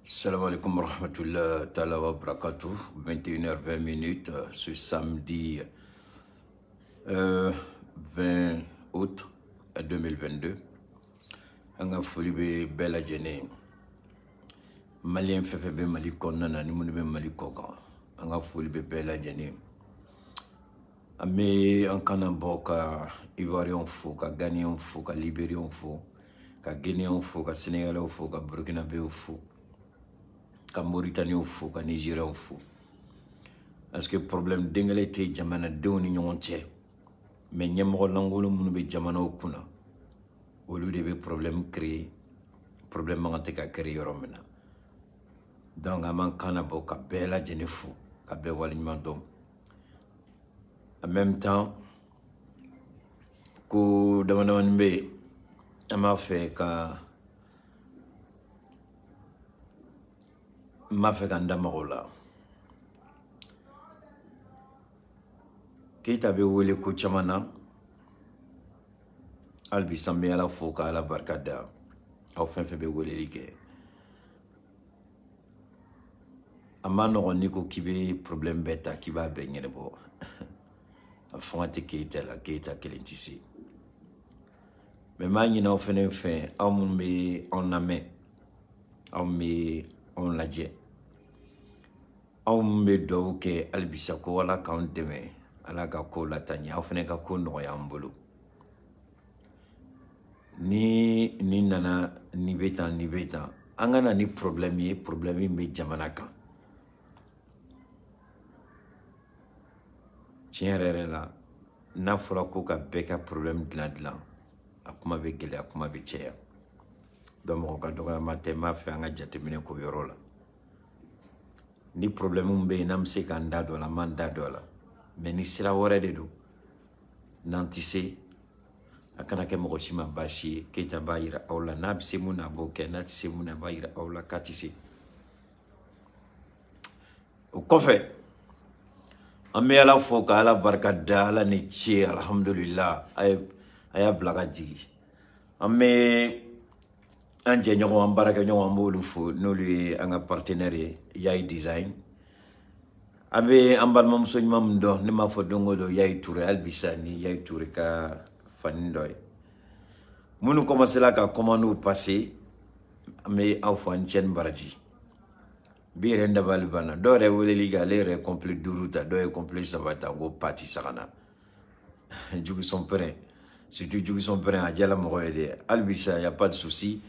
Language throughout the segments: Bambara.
Salam alaikum warahmatullahi ta'ala wa barakatuh. 21h20 minutes, ce samedi 20 août 2022. An ka foli bɛ bɛɛ lajɛlen ye. Malien fɛn fɛn bɛ Mali kɔnɔna na ni minnu bɛ Mali kɔ kan, an ka foli bɛ bɛɛ lajɛlen ye. An bɛ an kana bɔ ka Ivoiriens fo, ka Ghanéens fo, ka Libériens fo, ka Guinéens fo, ka Sénégalais fo, ka Burkinabéw fo, ka Mauritaniens fo, ka Nigériens fo. Parce que problème den kelen tɛ jamanadenw ni ɲɔgɔn cɛ, mais ɲɛmɔgɔ lankolon minnu bɛ jamanaw kunna, olu de bɛ problème créer, problème man kan tɛ ka créer yɔrɔ min na. Donc an b'an kan bɔ ka bɛɛ lajɛlen fo, ka bɛɛ waleɲuman dɔn. En même temps, ko dama damani bɛ yen, an b'a fɛ ka n b'a fɛ ka n da maga o la. Keyita bɛ wele ko caman na. Hali bi san bɛ Ala fo ka Ala barika da, aw fɛn fɛn bɛ weleli kɛ. A ma nɔgɔn n'i ko k'i bɛ problème bɛɛ ta k'i b'a bɛɛ ɲɛnabɔ. A fanga tɛ Keyita la, Keyita kelen tɛ se. Mais n b'a ɲini aw fɛnɛ fɛ, aw minnu bɛ anw lamɛn, aw min bɛ anw lajɛ, aw min bɛ dugawu kɛ halibisa ko Ala k'anw dɛmɛ, Ala ka ko lataa ɲɛ, aw fɛnɛ ka ko nɔgɔya an bolo. Ni nin nana, nin bɛ tan, nin bɛ tan, an ka na ni problème ye, problème min bɛ jamana kan. Tiɲɛ yɛrɛ yɛrɛ la, n'a fɔra ko ka bɛɛ ka problème dilan dilan, a kuma bɛ gɛlɛya, kuma bɛ caya. Donc mɔgɔ ka dɔgɔyama tɛ, n b'a fɛ an ka jateminɛ k'o yɔrɔ la. Ni problème bɛ yen, n'an bɛ se k'an da don a la, an b'an da don a la. Mais ni sira wɛrɛ de don, n'an tɛ se, a kana kɛ mɔgɔ si ma baasi ye. Keyita b'a yira aw la, n'a bɛ se mun na, a b'o kɛ, n'a tɛ se mun na, a b'a yira aw la k'a tɛ se. O kɔfɛ, an bɛ Ala fo ka Ala barika da, Ala ni ce, alhamdulillah, a y'a bila ka jigin. An bɛ an jɛɲɔgɔn, an baarakɛɲɔgɔn, an b'olu fo, n'olu ye an ka partenaire ye, Yayi Design. An bɛ an balimamuso ɲuman min dɔn, ne m'a fɔ don o don Yayi Ture, hali bisa ni Yayi Ture ka fani dɔ ye. Minnu commencé la ka commande passer, an bɛ aw fo, an cɛ ni baraji. Bi yɛrɛ n dabali banna, dɔw yɛrɛ weleli kɛ, ale yɛrɛ ye complet 5 ta, dɔw ye complet 3 ta, ko pati sagana jugusɔn pɛrɛn, surtout jugusɔn pɛrɛn, a diyala mɔgɔ ye dɛ. Hali bisa, y a pas de souci.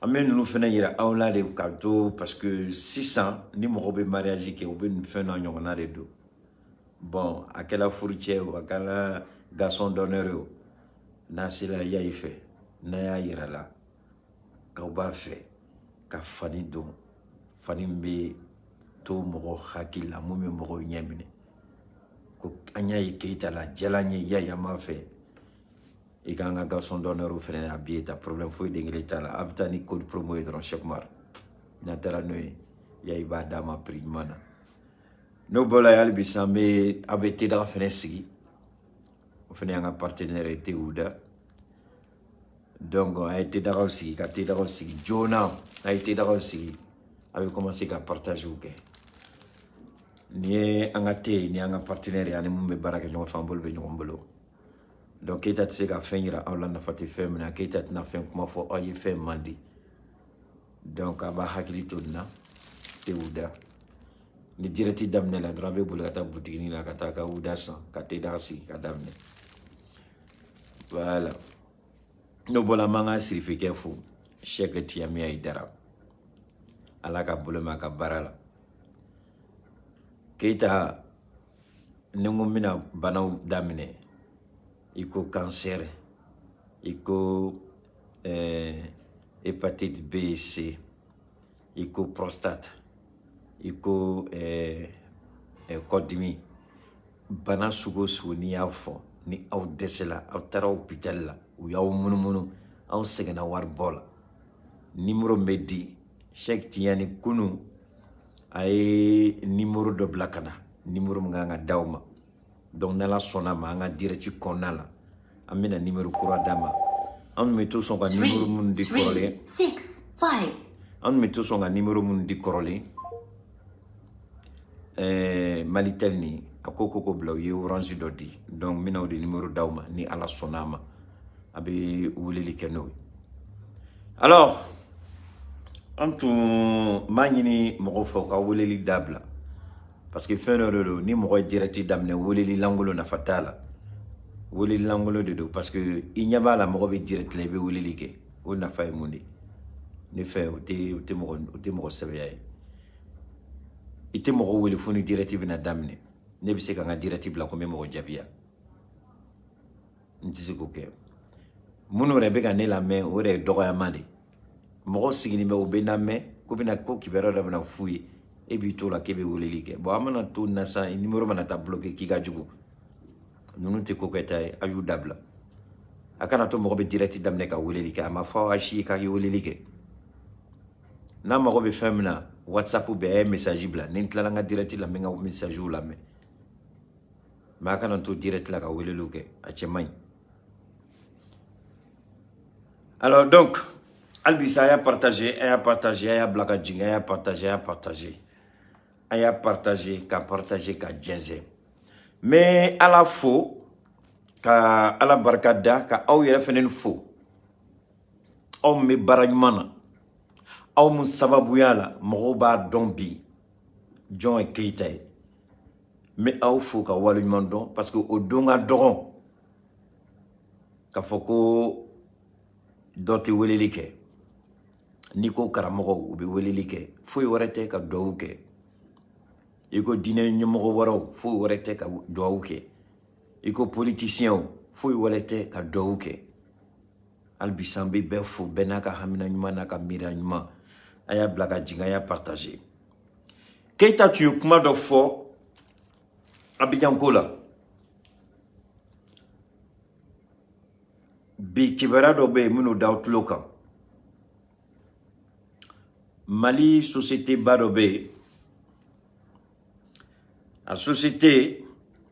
An bɛ ninnu fɛnɛ yira aw la de ka to, parce que sisan ni mɔgɔ bɛ mariage kɛ, u bɛ nin fɛn dɔ ɲɔgɔnna de don. Bon, a kɛla furucɛ o, a kɛla garçon d'honneur o, n'a sera Yayi fɛ, n'a y'a yira la k'aw b'a fɛ ka fani don, fani min bɛ to mɔgɔ hakili la, mun bɛ mɔgɔw ɲɛ minɛ, ko an y'a ye Keyita la, diyala n ye, Yayi, an b'a fɛ i k'an ka garçon d'honneur fɛnɛ habillé ta, problème foyi den kelen t'a la. A bɛ taa ni code promo ye dɔrɔn, Cheikh Umar, n'a taara n'o ye, Yayi b'a d'a ma prix ɲuman na. N'o bɔra yen, hali bi sisan, an bɛ aw bɛ tedaga fɛnɛ sigi, o fɛnɛ y'an ka partenaire ye, Tewuda. Donc a ye tedagaw sigi, ka tedagaw sigi joona, a ye tedagaw sigi, a bɛ commencer ka partage kɛ. Nin ye an ka te ye, nin y'an ka partenaire ye, ani mun bɛ baara kɛ ɲɔgɔn fɛ, an bolo bɛ ɲɔgɔn bolo. Donc Keyita tɛ se ka fɛn yira aw la, nafa tɛ fɛn min na. Keyita tɛna fɛn kuma fɔ aw ye fɛn man di. Donc a b'a hakili to nin na, Tewuda. Ni direct daminɛ la dɔrɔn, a bɛ boli ka taa butiginin la ka taa ka wuda san, ka tedaga sigi ka daminɛ. Voilà. N'o bɔra, an b'an ka sirifikɛ fo, Sɛki Tiyamiya Idara, Ala ka bolo mɛn a ka baara la. Keyita, ni n ko n bɛna banaw daminɛ, i ko cancer, i ko hépatite B et C, i ko prostate, i ko kɔdimi, bana sugu o sugu n'i y'a fɔ, ni aw dɛsɛla, aw taara hôpital la, u y'aw munumunu, aw sɛgɛnna wari bɔ la, numéro min bɛ di Cheikh Tidiane, kunu a ye numéro dɔ bila ka na, numéro min kan ka d'aw ma. Donc n'Ala sɔnna ma, an ka direct kɔnɔna la, an bɛna numéro kura d'a ma. An tun bɛ to sɔn ka numéro minnu di kɔrɔlen. 3, 6, 5. An tun bɛ to sɔn ka numéro minnu di kɔrɔlen, Malitel ni a ko ko bila, u ye Orange dɔ di. Donc n bɛna o de numéro d'aw ma ni Ala sɔnna a ma, a bɛ weleli kɛ n'o ye. Alors, an tun b'a ɲini mɔgɔw fɛ u ka weleli dabila, parce que fɛn dɔ de don, ni mɔgɔ ye direct daminɛ, weleli lankolon nafa t'a la. Weleli lankolon de don, parce que i ɲɛ b'a la, mɔgɔ bɛ direct la, i bɛ weleli kɛ, o nafa ye mun de ye? Ne fɛ, o tɛ mɔgɔ sɛbɛya ye. I tɛ mɔgɔ wele fo ni direct bɛna daminɛ. Ne bɛ se ka n ka direct bila ko n bɛ mɔgɔ jaabiya? N tɛ se k'o kɛ. Minnu yɛrɛ bɛ ka ne lamɛn, o yɛrɛ ye dɔgɔyama de. Mɔgɔ sigilen bɛ, u bɛ lamɛn ko bɛna ko kibaruya dɔ bɛna f'u ye, e b'i to la k'e bɛ weleli kɛ. Bon, an mana to na sisan, numéro mana taa bloqué, k'i ka jugu. Ninnu tɛ ko kɛta ye, a y'u dabila. A kana to mɔgɔ bɛ direct daminɛ ka weleli kɛ. A ma fɔ a si ye k'a ye weleli kɛ. N'a mago bɛ fɛn min na, WhatsApp bɛɛ, a ye message bila. Ni n tilala n ka direct la, n bɛ n ka message lamɛn. Mais a kana to direct la ka weleliw kɛ, a cɛ man ɲi. Alors donc, hali bi sa, a y'a partager, a y'a partager, a y'a bila ka jigin, a y'a partager, a y'a partager, a y'a partager, ka partager, ka jɛnsɛn. N bɛ Ala fo, ka Ala barika da, ka aw yɛrɛ fɛnɛ fo, aw min bɛ baara ɲuman na, aw mun sababuya la mɔgɔw b'a dɔn bi jɔn ye Keyita ye. N bɛ aw fo ka waleɲuman dɔn, parce que o don ka dɔgɔn k'a fɔ ko dɔ tɛ weleli kɛ. N'i ko karamɔgɔw, u bɛ weleli kɛ, foyi wɛrɛ tɛ ka duwawu kɛ. I ko diinɛ ɲɛmɔgɔ wɛrɛw, foyi wɛrɛ tɛ ka duwawu kɛ. I ko politicienw, foyi wɛrɛ tɛ ka duwawu kɛ. Hali bi sa, an bɛ bɛɛ fo, bɛɛ n'a ka hamina ɲuman, n'a ka miiriya ɲuman. A y'a bila ka jigin, a y'a partager. Keyita tun ye kuma dɔ fɔ Abidjan ko la. Bi, kibaruya dɔ bɛ yen minnu d'aw tulo kan. Mali société ba dɔ bɛ yen, a société,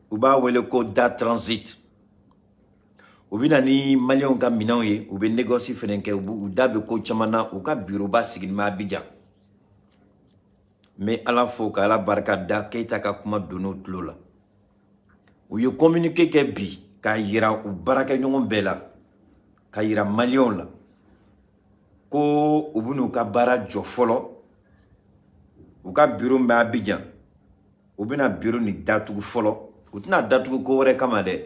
u b'a wele ko Da Transit. U bɛ na ni maliyɛnw ka minɛnw ye, u bɛ négoce fɛnɛ kɛ, u da bɛ ko caman na. U ka bureau ba sigilen bɛ Abidjan. N bɛ Ala fo ka Ala barika da, Keyita ka kuma donn'u tulo la. U ye communiqué kɛ bi k'a yira u baarakɛɲɔgɔn bɛɛ la, ka yira maliyɛnw la ko u bɛn'u ka baara jɔ fɔlɔ. U ka bureau min bɛ Abidjan, u bɛna bureau nin datugu fɔlɔ. U tɛna datugu ko wɛrɛ kama dɛ,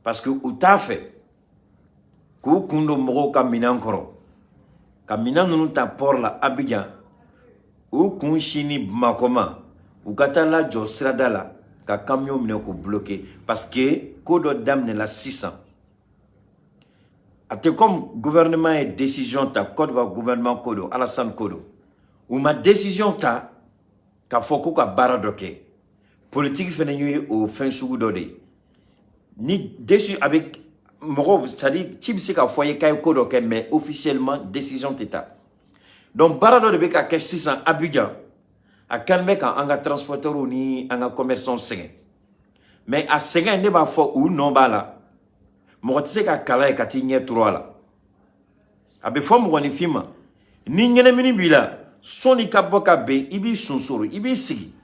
parce que u t'a fɛ k'u kun don mɔgɔw ka minɛn kɔrɔ, ka minɛn ninnu ta port la Abidjan, u kun sini Bamakɔ ma, u ka taa lajɔ sirada la ka camion minɛ k'u bloquer, parce que ko dɔ daminɛla sisan. A tɛ comme gouvernement ye décision ta. Côte d'Ivoire gouvernement ko don, Alassane ko don, u ma décision ta k'a fɔ ko ka baara dɔ kɛ. Politique fɛnɛ ye o fɛn sugu dɔ de ye. Ni décision a bɛ mɔgɔw, c'est à dire ci bɛ se ka fɔ a ye k'a ye ko dɔ kɛ, mais officiellement décision tɛ ta. Donc baara dɔ de bɛ ka kɛ sisan Abidjan, a kɛlen bɛ ka an ka transporteurs ni an ka commerçants sɛgɛn. Mais a sɛgɛn, ne b'a fɔ u nɔ b'a la. Mɔgɔ tɛ se ka kala ye ka t'i ɲɛ turu a la. A bɛ fɔ mɔgɔninfin ma, ni ɲɛnamini b'i la, sɔnni ka bɔ ka ben, i b'i sonsoro, i b'i sigi.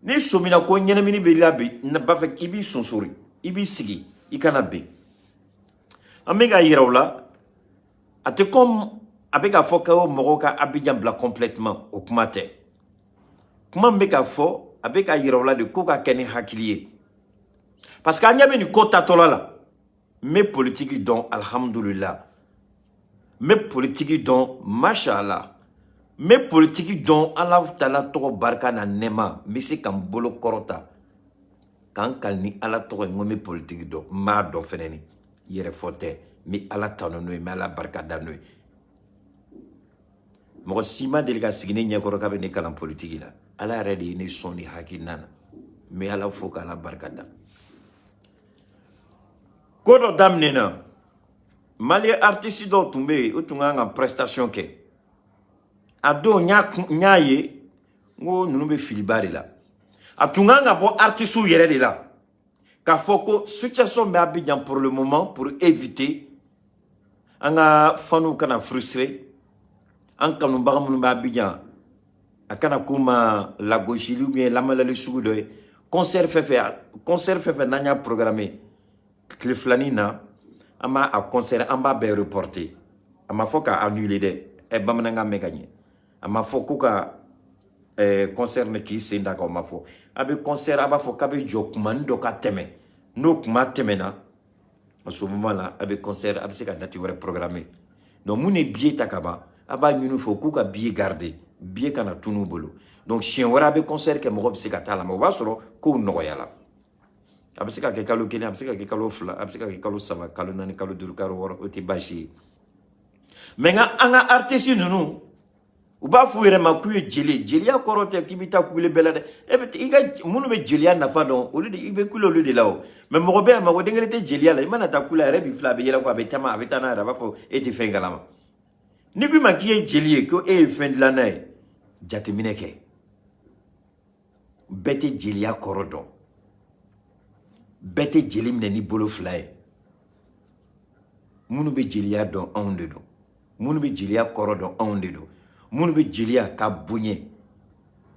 N'i sɔmina ko ɲɛnamini b'i la bi, b'a fɛ i b'i sonsoro, i b'i sigi, i kana ben. An bɛ ka yira u la, a tɛ comme a bɛ ka fɔ ko mɔgɔw ka Abidjan bila complètement, o kuma tɛ. Kuma min bɛ ka fɔ, a bɛ ka yira u la de ko ka kɛ ni hakili ye, parce que an ɲɛ bɛ nin ko tatɔla la. N bɛ politiki dɔn, alhamdulillah. N bɛ politiki dɔn, mashallah. N bɛ politiki dɔn, Ala taala tɔgɔ barika na nɛɛma. N bɛ se ka n bolo kɔrɔta k'an kali ni Ala tɔgɔ ye, n ko n bɛ politiki dɔn. N b'a dɔn fɛnɛ, ni yɛrɛ fɔ tɛ. N bɛ Ala tanu n'o ye, n bɛ Ala barika da n'o ye. Mɔgɔ si ma deli ka sigi ne ɲɛkɔrɔ k'a bɛ ne kalan politiki la. Ala yɛrɛ de ye ne sɔn ni hakilina na. N bɛ Ala fo k'Ala barika da. Ko dɔ daminɛna, Mali artiste dɔw tun bɛ yen, u tun kan ka prestation kɛ. A don, n y'a ye, n ko ninnu bɛ filiba de la. A tun kan ka bɔ artistes yɛrɛ de la k'a fɔ ko situation bɛ Abidjan pour le moment, pour éviter an ka faniw kana frustrer. An kanubaga minnu bɛ Abidjan, a kana k'u ma lagosili ou bien lamalali sugu dɔ ye. Concert fɛn fɛn, concert fɛn fɛn n'an y'a programmé tile filanin na, an b'a a concert, an b'a bɛɛ reporter. A ma fɔ ka annuler dɛ. Ɛ, bamanankan mɛn ka ɲɛ. A ma fɔ ko ka concert ne k'i sen da kan, o ma fɔ. A bɛ concert, a b'a fɔ k'a bɛ jɔ kumani dɔ ka tɛmɛ. N'o kuma tɛmɛna, à ce moment là, a bɛ concert, a bɛ se ka date wɛrɛ programmer. Donc mun ye billet ta ka ban, a b'a ɲini u fɛ u k'u ka billet garder, billet kana tunun u bolo. Donc siɲɛ wɛrɛ a bɛ concert kɛ, mɔgɔ bɛ se ka taa la, mais o b'a sɔrɔ kow nɔgɔyala. A bɛ se ka kɛ kalo 1, a bɛ se ka kɛ kalo 2, a bɛ se ka kɛ kalo 3, kalo 4, kalo 5, kalo 6, o tɛ baasi ye. Mais nka an ka artiste ninnu, u b'a f'u yɛrɛ ma k'u ye jeli. Jeliya kɔrɔ tɛ k'i bɛ taa kule bɛɛ la dɛ. E bɛ i ka minnu bɛ jeliya nafa dɔn, olu de i bɛ kule olu de la o. Mais mɔgɔ bɛ yan, mɔgɔ den kelen tɛ jeliya la. I mana taa kule, a yɛrɛ b'i filɛ, a bɛ yɛlɛ ko a bɛ taama, a bɛ taa n'a yɛrɛ, a b'a fɔ e tɛ fɛn kalama. N'i ko i ma k'i ye jeli ye, ko e ye fɛn dilanna ye, jateminɛ kɛ. Bɛɛ tɛ jeliya kɔrɔ dɔn, bɛɛ tɛ jeli minɛ ni bolo fila ye. Minnu bɛ jeliya dɔn, anw de don. Minnu bɛ jeliya kɔrɔ dɔn, anw de don. Minnu bɛ jeliya ka bonya,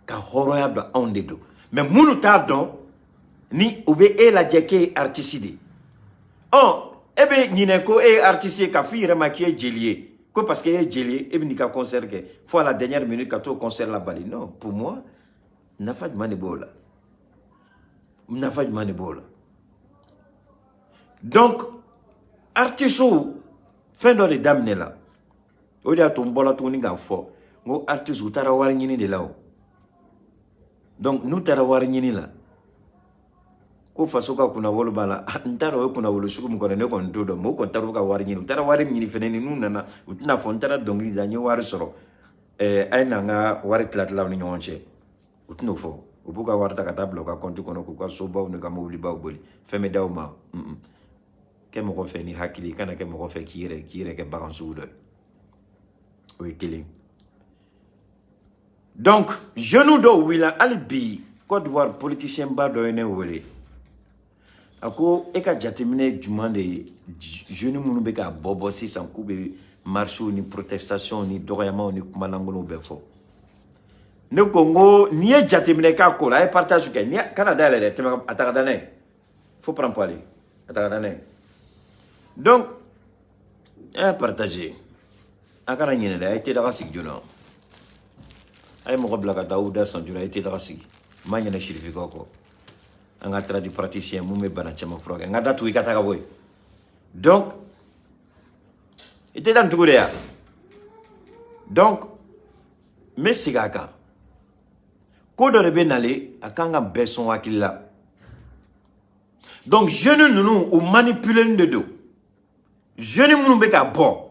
ka hɔrɔnya dɔn, anw de don. Mais minnu t'a dɔn, ni u bɛ e lajɛ k'e ye artiste de ye, ɔ, e bɛ ɲinɛ ko e ye artiste ye, k'a fɔ i yɛrɛ ma k'i ye jeli ye, ko parce que e ye jeli ye, e bɛ n'i ka concert kɛ fo à la dernière minute ka t'o concert labali. Non, pour moi, nafa jumɛn de b'o la? Nafa jumɛn de b'o la? Donc artiste, fɛn dɔ de daminɛ la, o de y'a to n bɔra tuguni k'a fɔ n ko artiste, u taara wari ɲini de la o. Donc n'u taara wari ɲini la, ko faso ka kunnawolo b'a la, n t'a dɔn o ye kunnawolo sugu min kɔnɔ, ne kɔni t'o dɔn. Mais u kɔni taara u ka wari ɲini. U taara wari ɲini fɛnɛ, ni n'u nana, u tɛna fɔ n taara dɔnkili da, n ye wari sɔrɔ, a ye na n ka wari tila tila aw ni ɲɔgɔn cɛ. U tɛn'o fɔ. U b'u ka wari ta ka taa bila u ka compte kɔnɔ, k'u ka sobaw n'u ka mobilibaw boli, fɛn bɛ d'aw ma. Kɛ mɔgɔ fɛ ni hakili, i kana kɛ mɔgɔ fɛ k'i yɛrɛ kɛ bagan sugu dɔ ye. O ye kelen. Donc jeunes dɔw wulila. Hali bi, Côte d'Ivoire politicien ba dɔ ye ne wele, a ko e ka jateminɛ jumɛn de ye jeunes minnu bɛ ka bɔ bɔ sisan, k'u bɛ marches ni protestations ni dɔgɔyamaw ni kumalankolonw bɛɛ fɔ? Ne ko n ko n'i ye jateminɛ k'a ko la, a ye partage kɛ. Ni kana dayɛlɛ dɛ, tɛmɛ a ta ka da n'a ye, faut prendre pour aller a ta ka da n'a ye. Donc a y'a partager, a kana ɲinɛ dɛ. A ye te daga sigi joona, a ye mɔgɔ bila ka taa aw da san joona, a ye te daga sigi. N ma ɲinɛ sirifikaw kɔ, an ka tradipraticien mun bɛ bana caman furakɛ. N ka datugu, i ka taa ka bɔ yen. Donc i tɛ taa nin cogo de ya. Donc n bɛ segin a kan, ko dɔ de bɛ nalen, a kan ka bɛɛ sɔn hakili la. Donc jeunes ninnu, u manipuler de don. Jeunes minnu bɛ ka bɔ,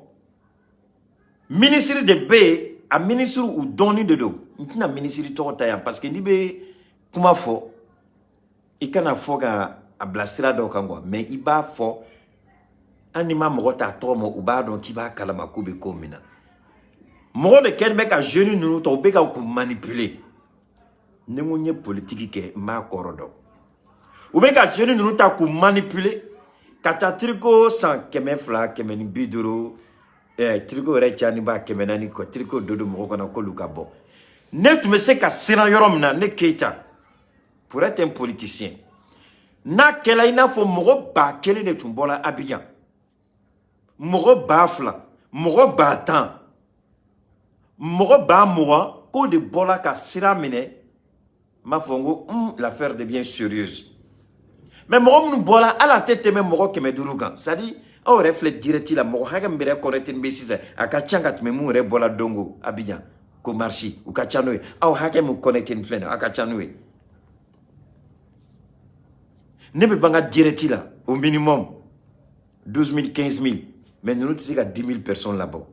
ministre de bɛ yen, a ministre u dɔɔnin de don. N tɛna ministre tɔgɔ ta yan, parce que n'i bɛ kuma fɔ, i kana fɔ ka a bila sira dɔ kan quoi. Mais i b'a fɔ, hali n'i ma mɔgɔ ta tɔgɔ ma, u b'a dɔn k'i b'a kalama k'u bɛ ko min na. Mɔgɔ de kɛlen bɛ ka jeunes ninnu ta, u bɛ ka k'u manipuler. Ni n ko n ye politiki kɛ, n b'a kɔrɔ dɔn. U bɛ ka jeunes ninnu ta k'u manipuler ka taa tricot san 200, 150, tricot yɛrɛ caya ni b'a 400 kɔ, tricot don don mɔgɔ kɔnɔ k'olu ka bɔ. Ne tun bɛ se ka siran yɔrɔ min na, ne Keyita, pour être un politicien, n'a kɛla i n'a fɔ mɔgɔ 1000 de tun bɔra Abidjan, mɔgɔ 2000, mɔgɔ 10 000, mɔgɔ 20 000, k'o de bɔra ka sira minɛ, n b'a fɔ n ko l'affaire devient sérieuse. Mais mɔgɔ minnu bɔra, hali a tɛ tɛmɛ mɔgɔ 500 kan. C'est à dire aw yɛrɛ filɛ direct la, mɔgɔ hakɛ min yɛrɛ connecté bɛ sisan, a ka ca ka tɛmɛ mun yɛrɛ bɔra dongo Abidjan ko marche, u ka ca n'o ye. Aw hakɛ min connecté filɛ nin ye, a ka ca n'o ye. Ne bɛ ban ka direct la, au minimum 12 000, 15 000, mais ninnu tɛ se ka 10 000 personnes labɔ,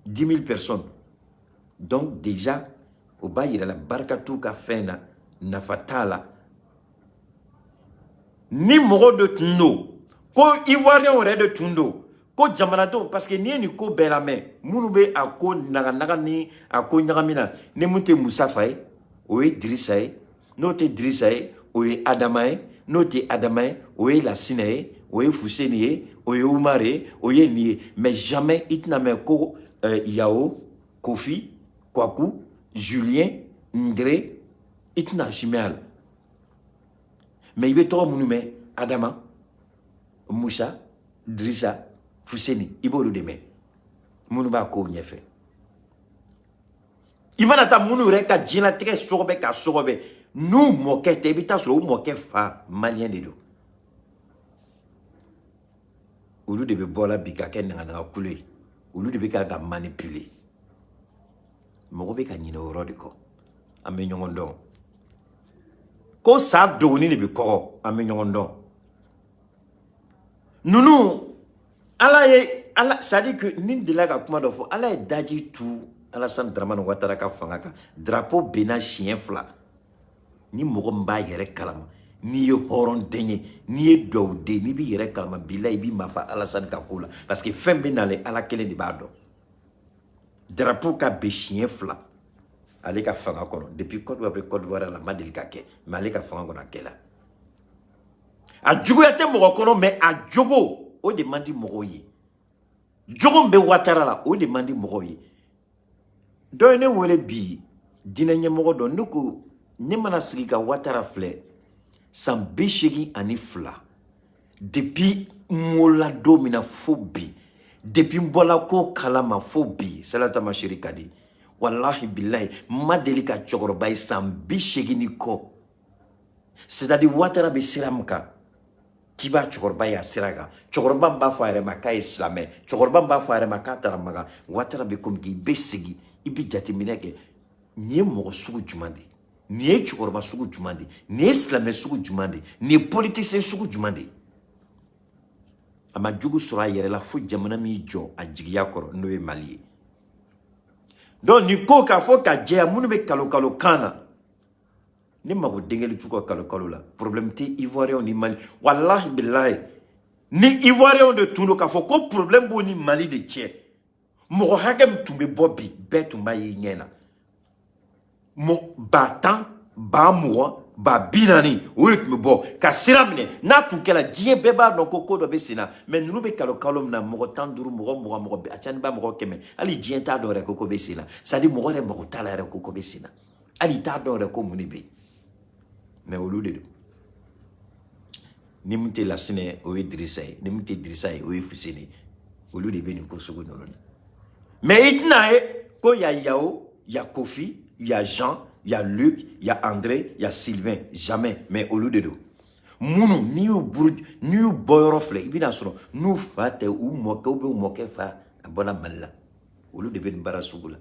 10 000 personnes. Donc déjà o b'a yira la, barika t'u ka fɛn na, nafa t'a la. Ni mɔgɔ dɔ tun don ko Ivoirien yɛrɛ de tun don, ko jamanadenw, parce que n'i ye nin ko bɛɛ lamɛn, minnu bɛ a ko naganaga ni a ko ɲagami na, ni mun tɛ Musa Fa ye, o ye Dirisa ye. N'o tɛ Dirisa ye, o ye Adama ye. N'o tɛ Adama ye, o ye Lasinɛ ye, o ye Fuseni ye, o ye Umar ye, o ye nin ye. Mais jamais i tɛna mɛn ko Yao. Kofi, Kwaku, Julien, Ndré, i tɛna si mɛn a la. Mais i bɛ tɔgɔ minnu mɛn, Adama, Musa, Drissa, Fuseni, i b'olu de mɛn, minnu b'a kow ɲɛfɛ. I mana taa minnu yɛrɛ ka diɲɛlatigɛ sɔgɔbɛ ka sɔgɔbɛ, n'u mɔkɛ tɛ, i bɛ taa sɔrɔ u mɔkɛ fa malien de don. Olu de bɛ bɔ la bi ka kɛ naganaga kulo ye, olu de bɛ ka manipuler. Mɔgɔ bɛ ka ɲinɛ o yɔrɔ de kɔ. An bɛ ɲɔgɔn dɔn ko sa dogoni de bɛ kɔgɔ, an bɛ ɲɔgɔn dɔn. Ninnu, Ala ye Ala, c'est à dire que ni delila ka kuma dɔ fɔ, Ala ye daji tu Alassane Dramane Ouattara ka fanga kan, drapeau benna siɲɛ 2. Ni mɔgɔ min b'a yɛrɛ kalama, n'i ye hɔrɔnden ye, n'i ye dugawuden, n'i b'i yɛrɛ kalama, bilahi, i b'i mafa Alassane ka ko la, parce que fɛn bɛ nalen, Ala kelen de b'a dɔn. Drapeau ka ben siɲɛ 2 ale ka fanga kɔnɔ, depuis Côte d'Ivoire bɛ Côte d'Ivoire la, a ma deli ka kɛ, mais ale ka fanga kɔnɔ a kɛla. A juguya tɛ mɔgɔ kɔnɔ, mais a jogo, o de man di mɔgɔw ye. Jogo min bɛ Ouattara la, o de man di mɔgɔw ye. Dɔ ye ne wele bi, diinɛ ɲɛmɔgɔ dɔ. Ne ko ne mana sigi ka Ouattara filɛ, san 82, depuis n wolola don min na fo bi, depuis n bɔla ko kalama fo bi, salata ma seri ka di, walahi bilahi, n ma deli ka cɛkɔrɔba ye san 80 ni kɔ. C'est à dire, Ouattara bɛ sira min kan, k'i b'a cɛkɔrɔba ye a sira kan, cɛkɔrɔba min b'a fɔ a yɛrɛ ma k'a ye silamɛ, cɛkɔrɔba min b'a fɔ a yɛrɛ ma k'a taara Makan, Ouattara bɛ komi k'i bɛ sigi, i bɛ jateminɛ kɛ, nin ye mɔgɔ sugu jumɛn de ye, nin ye cɛkɔrɔba sugu jumɛn de ye, nin ye silamɛ sugu jumɛn de ye, nin ye politicien sugu jumɛn de ye? A ma jugu sɔrɔ a yɛrɛ la fo jamana min jɔ a jigiya kɔrɔ, n'o ye Mali ye. Donc nin ko k'a fɔ ka jɛya, minnu bɛ kalo kalo kan na, ne mago denkɛli t'u ka kalo kalo la. Problème tɛ Ivoirien ni Mali, walahi bilahi. Ni Ivoirien de tun don, k'a fɔ ko problème b'u ni Mali de cɛ, mɔgɔ hakɛ min tun bɛ bɔ bi, bɛɛ tun b'a ye ɲɛ na, 10 000, 20 000, 40 000, o de tun bɛ bɔ ka sira minɛ. N'a tun kɛra, diɲɛ bɛɛ b'a dɔn ko ko dɔ bɛ sen na. Mais ninnu bɛ kalo kalo min na, mɔgɔ 15, mɔgɔ 20, mɔgɔ a ca ni ba mɔgɔ 100, hali diɲɛ t'a dɔn yɛrɛ ko ko bɛ sen na. C'est à dire, mɔgɔ yɛrɛ mago t'a la yɛrɛ ko ko bɛ sen na, hali i t'a dɔn yɛrɛ ko mun de bɛ yen. Mais olu de don. Ni min tɛ Lasinɛ, o ye Dirisa ye, ni min tɛ Dirisa ye, o ye Fuseni ye. Olu de bɛ nin ko sugu ninnu na. Mais i tɛna ye ko y a Yao, y a Kofi, y a Jean, y a Luc, y a André, y a Sylvain, jamais. Mais olu de don. Minnu n'i y'u buru, n'i y'u bɔyɔrɔ filɛ, i bɛna sɔrɔ n'u fa tɛ, u mɔkɛ ou bien u mɔkɛ fa a bɔra Mali la. Olu de bɛ nin baara sugu la,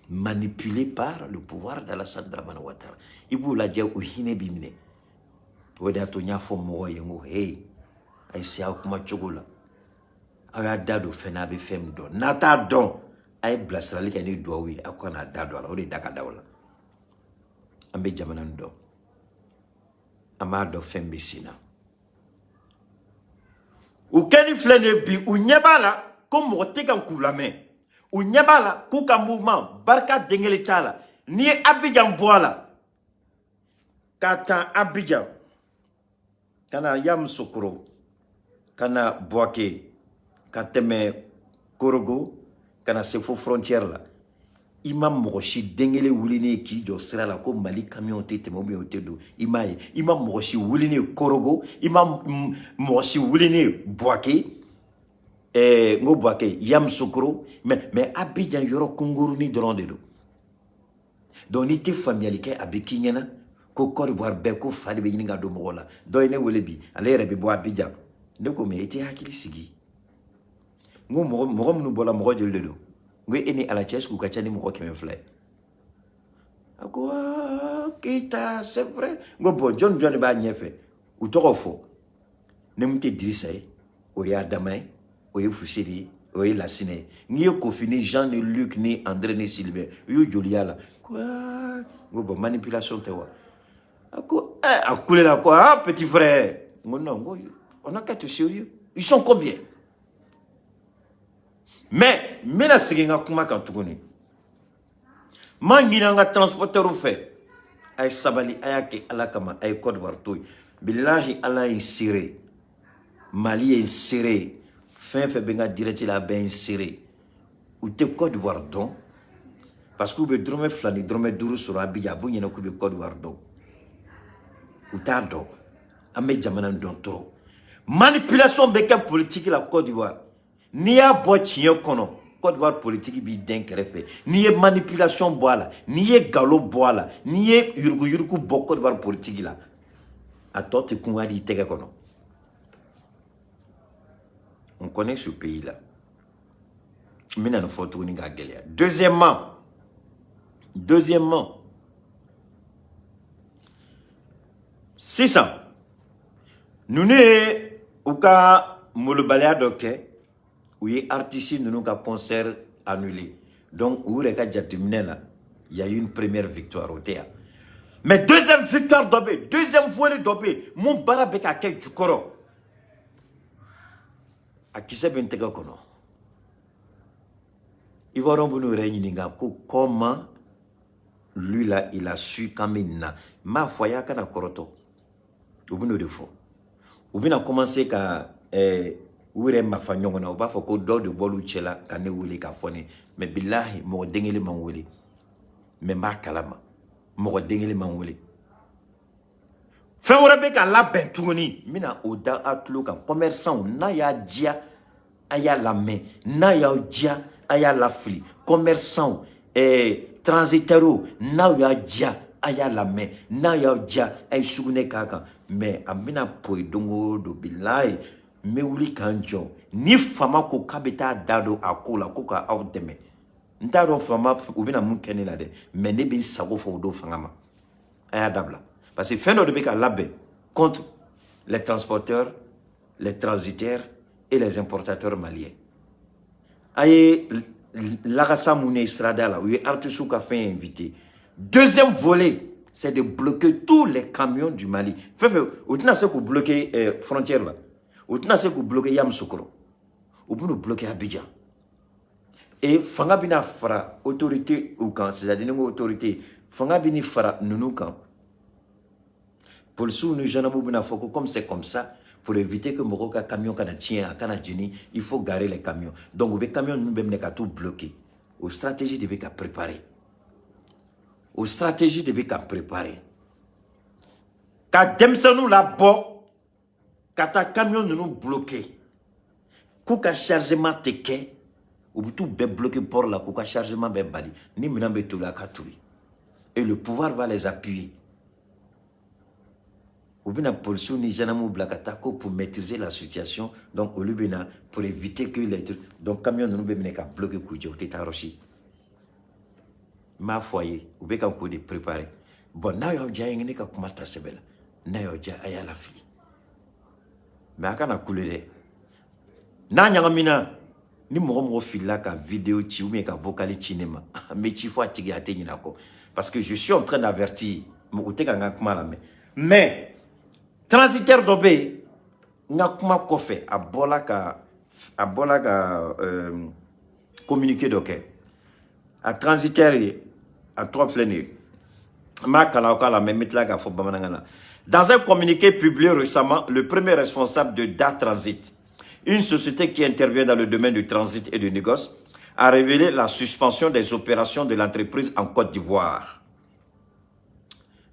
manipulé par le pouvoir d'Alassane Dramane Ouattara. I b'u lajɛ, u hinɛ b'i minɛ. O de y'a to n y'a fɔ mɔgɔw ye n ko hey, a ye se aw kuma cogo la, aw y'a da don fɛn na, a bɛ fɛn min dɔn. N'a t'a dɔn, a ye bilasirali kɛ ni duwawu ye, aw kana da don a la. O de da ka da o la. An bɛ jamana nin dɔn, an b'a dɔn fɛn bɛ sen na. U kɛni filɛ nin ye bi, u ɲɛ b'a la ko mɔgɔ tɛ kan k'u lamɛn, u ɲɛ b'a la k'u ka mouvement barika den kelen t'a la. N'i ye Abidjan bɔ a la, ka taa Abidjan, ka na Yamoussoukro, ka na Bouaké, ka tɛmɛ Korogo, ka na se fo frontière la, i ma mɔgɔ si den kelen wulilen ye k'i jɔ sira la ko Mali camion tɛ tɛmɛ ou bien o tɛ don. I m'a ye. I ma mɔgɔ si wulilen ye Korogo, i ma mɔgɔ si wulilen ye Bouaké, n ko Bouaké, Yamoussoukro. Mais Abidjan yɔrɔ kunkurunin dɔrɔn de don. Donc n'i tɛ faamuyali kɛ, a bɛ k'i ɲɛna ko Côte d'Ivoire bɛɛ ko fa de bɛ ɲini ka don mɔgɔ la. Dɔ ye ne wele bi, ale yɛrɛ bɛ bɔ Abidjan. Ne ko mais i tɛ hakili sigi? N ko mɔgɔ minnu bɔra, mɔgɔ joli de don? N ko e ni Ala cɛ, est-ce que u ka ca ni mɔgɔ 200 ye? A ko aa, Keyita, c'est vrai. N ko bon, jɔn jɔn de b'a ɲɛfɛ? U tɔgɔ fɔ. Ne mun tɛ Dirisa ye, o ye Adama ye, o ye Fuseni ye, o ye Lasinɛ ye. N'i ye Kofi ni Jean ni Luc ni André ni Sylvain, u y'u joli y'a la? Ko aa. N ko bon, manipulation tɛ wa? A ko a kulela ko ah, petit frère. N ko non, n ko on a qu'à être sérieux. Ils sont combien? Mais n bɛna segin n ka kuma kan tuguni. N m'a ɲini an ka transporteur fɛ, a ye sabali, a y'a kɛ Ala kama, a ye Côte d'Ivoire to yen. Bilahi, Ala ye n seere, Mali ye n seere, fɛn fɛn bɛ n ka direct la, a bɛɛ ye n seere. U tɛ Côte d'Ivoire dɔn. Parce que u bɛ dɔrɔmɛ 2 ni dɔrɔmɛ 5 sɔrɔ Abidjan, a b'u ɲɛna k'u bɛ Côte d'Ivoire dɔn. U t'a dɔn. An bɛ jamana dɔn trop. Manipulation bɛ kɛ politique la Côte d'Ivoire. N'i y'a bɔ tiɲɛ kɔnɔ, Côte d'Ivoire politique b'i den kɛrɛfɛ. N'i ye manipulation bɔ a la, n'i ye nkalon bɔ a la, n'i ye yuruguyurugu bɔ Côte d'Ivoire politique la, a tɔ tɛ kun hali i tɛgɛ kɔnɔ. On connaît ce pays-là. N bɛna nin fɔ tuguni k'a gɛlɛya. Deuxièmement, sisan ninnu ye u ka molobaliya dɔ kɛ, u ye artiste ninnu ka concert annulé. Donc u yɛrɛ ka jateminɛ la, il y a eu une première victoire, o tɛ yan. Mais deuxième victoire dɔ bɛ yen, deuxième volet dɔ bɛ yen, mun baara bɛ ka kɛ jukɔrɔ, a kisɛ bɛ n tɛgɛ kɔnɔ. Ivoirien bɛ n'u yɛrɛ ɲininka ko comment lui là, il a su k'an bɛ nin na. N b'a fɔ a ye, a kana kɔrɔtɔ. U bɛ n'o de fɔ. U bɛna commencer ka u yɛrɛ mafa ɲɔgɔn na. U b'a fɔ ko dɔw de bɔr'u cɛ la ka ne wele k'a fɔ ne. Mais bilahi, mɔgɔ den kelen ma n wele. Mais n b'a kalama, mɔgɔ den kelen ma n wele. Fɛn wɛrɛ bɛ ka labɛn tuguni, n bɛna o da a tulo kan. Commerçant, n'a y'a diya, a y'a lamɛn. N'a y'aw diya, a y'a lafili. Commerçant, transitaires, n'aw y'a diya, a y'a lamɛn. N'a y'aw diya, a ye sugunɛ k'a kan. Mais a bɛna poyi don o don, bilahi, n bɛ wuli k'an jɔ. Ni fama ko k'a bɛ taa da don a ko la ko ka aw dɛmɛ, n t'a dɔn fama u bɛna mun kɛ ne la dɛ, mais ne bɛ n sago fɔ o don fanga ma. A y'a dabila, parce que fɛn dɔ de bɛ ka labɛn contre les transporteurs, les transitaires et les importateurs maliens. A ye lagasa mun ye sirada la, u ye artistes ka fɛn invité. Deuxième volet, c'est de bloquer tous les camions du Mali. Fɛn fɛn u tɛna se k'u bloquer frontière la, u tɛna se k'u bloquer Yamoussoukro, u bɛn'u bloquer Abidjan. Et fanga bɛna fara autorité u kan, c'est-à-dire ni n ko autorité, fanga bɛna fara ninnu kan. Policiers ni gendarmes bɛna fɔ ko comme c'est comme ça, pour éviter que mɔgɔw ka camion kana tiɲɛ, a kana jeni, il faut garer les camions. Donc u bɛ camion ninnu bɛɛ minɛ ka t'u bloquer. O stratégie de bɛ ka préparer, o stratégie de bɛ ka préparer, ka denmisɛnninw labɔ ka taa camion ninnu bloquer, k'u ka chargement tɛ kɛ. U bɛ t'u bɛɛ bloquer port la, k'u ka chargement bɛɛ bali. Ni minɛn bɛ toli, a ka toli. Et le pouvoir va les appuyer. U bɛna policiers ni gendarmes bila ka taa ko pour maîtriser la situation. Donc olu bɛna pour éviter que les trucs, donc camion ninnu bɛ minɛ ka bloquer k'u jɛ, u tɛ taa yɔrɔ si. N b'a fɔ a ye, u bɛ ka k'o de préparer. Bon, n'a y'aw diya ye, ne ka kuma ta sɛbɛ la. N'a y'aw diya, a y'a lafili. Mais a kana kule dɛ. N'a ɲagamina ni mɔgɔ mɔgɔ filila ka vidéo ci ou bien ka vocal ci ne ma, n bɛ ci fɔ a tigi, a tɛ ɲinɛ a kɔ, parce que je suis en train d'avertir. Mɔgɔ tɛ ka n ka kuma lamɛn. Mais transitaire dɔ bɛ yen, n ka kuma kɔfɛ, a bɔla ka communiqué dɔ kɛ. A transitaire ye, a tɔgɔ filɛ nin ye, n b'a kalan aw k'a la, mais n bɛ tila k'a fɔ bamanankan na. Dans un communiqué publié récemment, le premier responsable de DA Transit, une société qui intervient dans le domaine du transit et du négoce, a révélé la suspension des opérations de l'entreprise en Côte d'Ivoire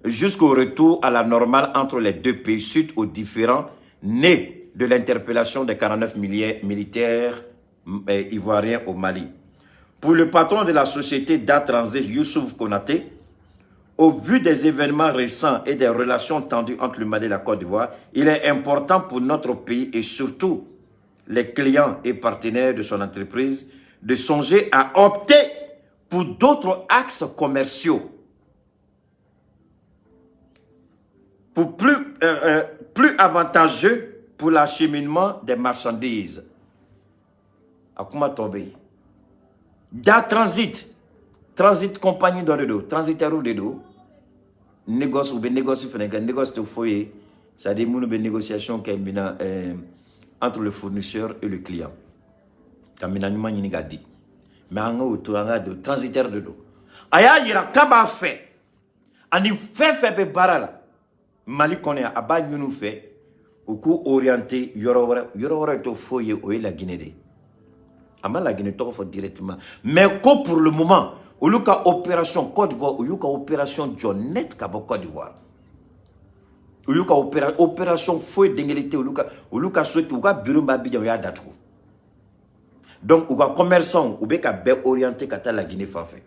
jusqu'au retour à la normale entre les deux pays, suite aux différends nés de l'interpellation des 49 militaires ivoiriens au Mali. Pour le patron de la société DA Transit, Youssouf Konaté, au vu des événements récents et des relations tendues entre le Mali et la Côte d'Ivoire, il est important pour notre pays et surtout les clients et partenaires de son entreprise de songer à opter pour d'autres axes commerciaux pour plus avantageux pour l'acheminement des marchandises. A kuma tɔ bɛ yen. Da Transit, transit compagnie dɔ de don, transitaire de don. Négoce, u bɛ négoce fɛnɛ kɛ. Négoce tɛ foyi ye, c'est à dire minnu bɛ négociation kɛ minan entre le fournisseur et le client, ka minan ɲuman ɲini k'a di. Mais an k'o to, an k'a don, transitaire de don. A y'a yira k'a b'a fɛ ani fɛn fɛn bɛ baara la Mali kɔnɔ yan, a b'a ɲini u fɛ u k'u orienter yɔrɔ wɛrɛ. Yɔrɔ wɛrɛ tɛ foyi ye, o ye Laginɛ de ye. A ma Laginɛ tɔgɔ fɔ directement, mais ko pour le moment u Olu ka opération Côte d'Ivoire, u y'u ka opération jɔ net ka bɔ Côte d'Ivoire. U y'u ka opération foyi dengeli tɛ olu ka société, u ka bureau b'a Abidjan, u y'a datugu. Donc u ka commerçant, u bɛ ka bɛɛ orienté ka taa la Guinée fan fɛ.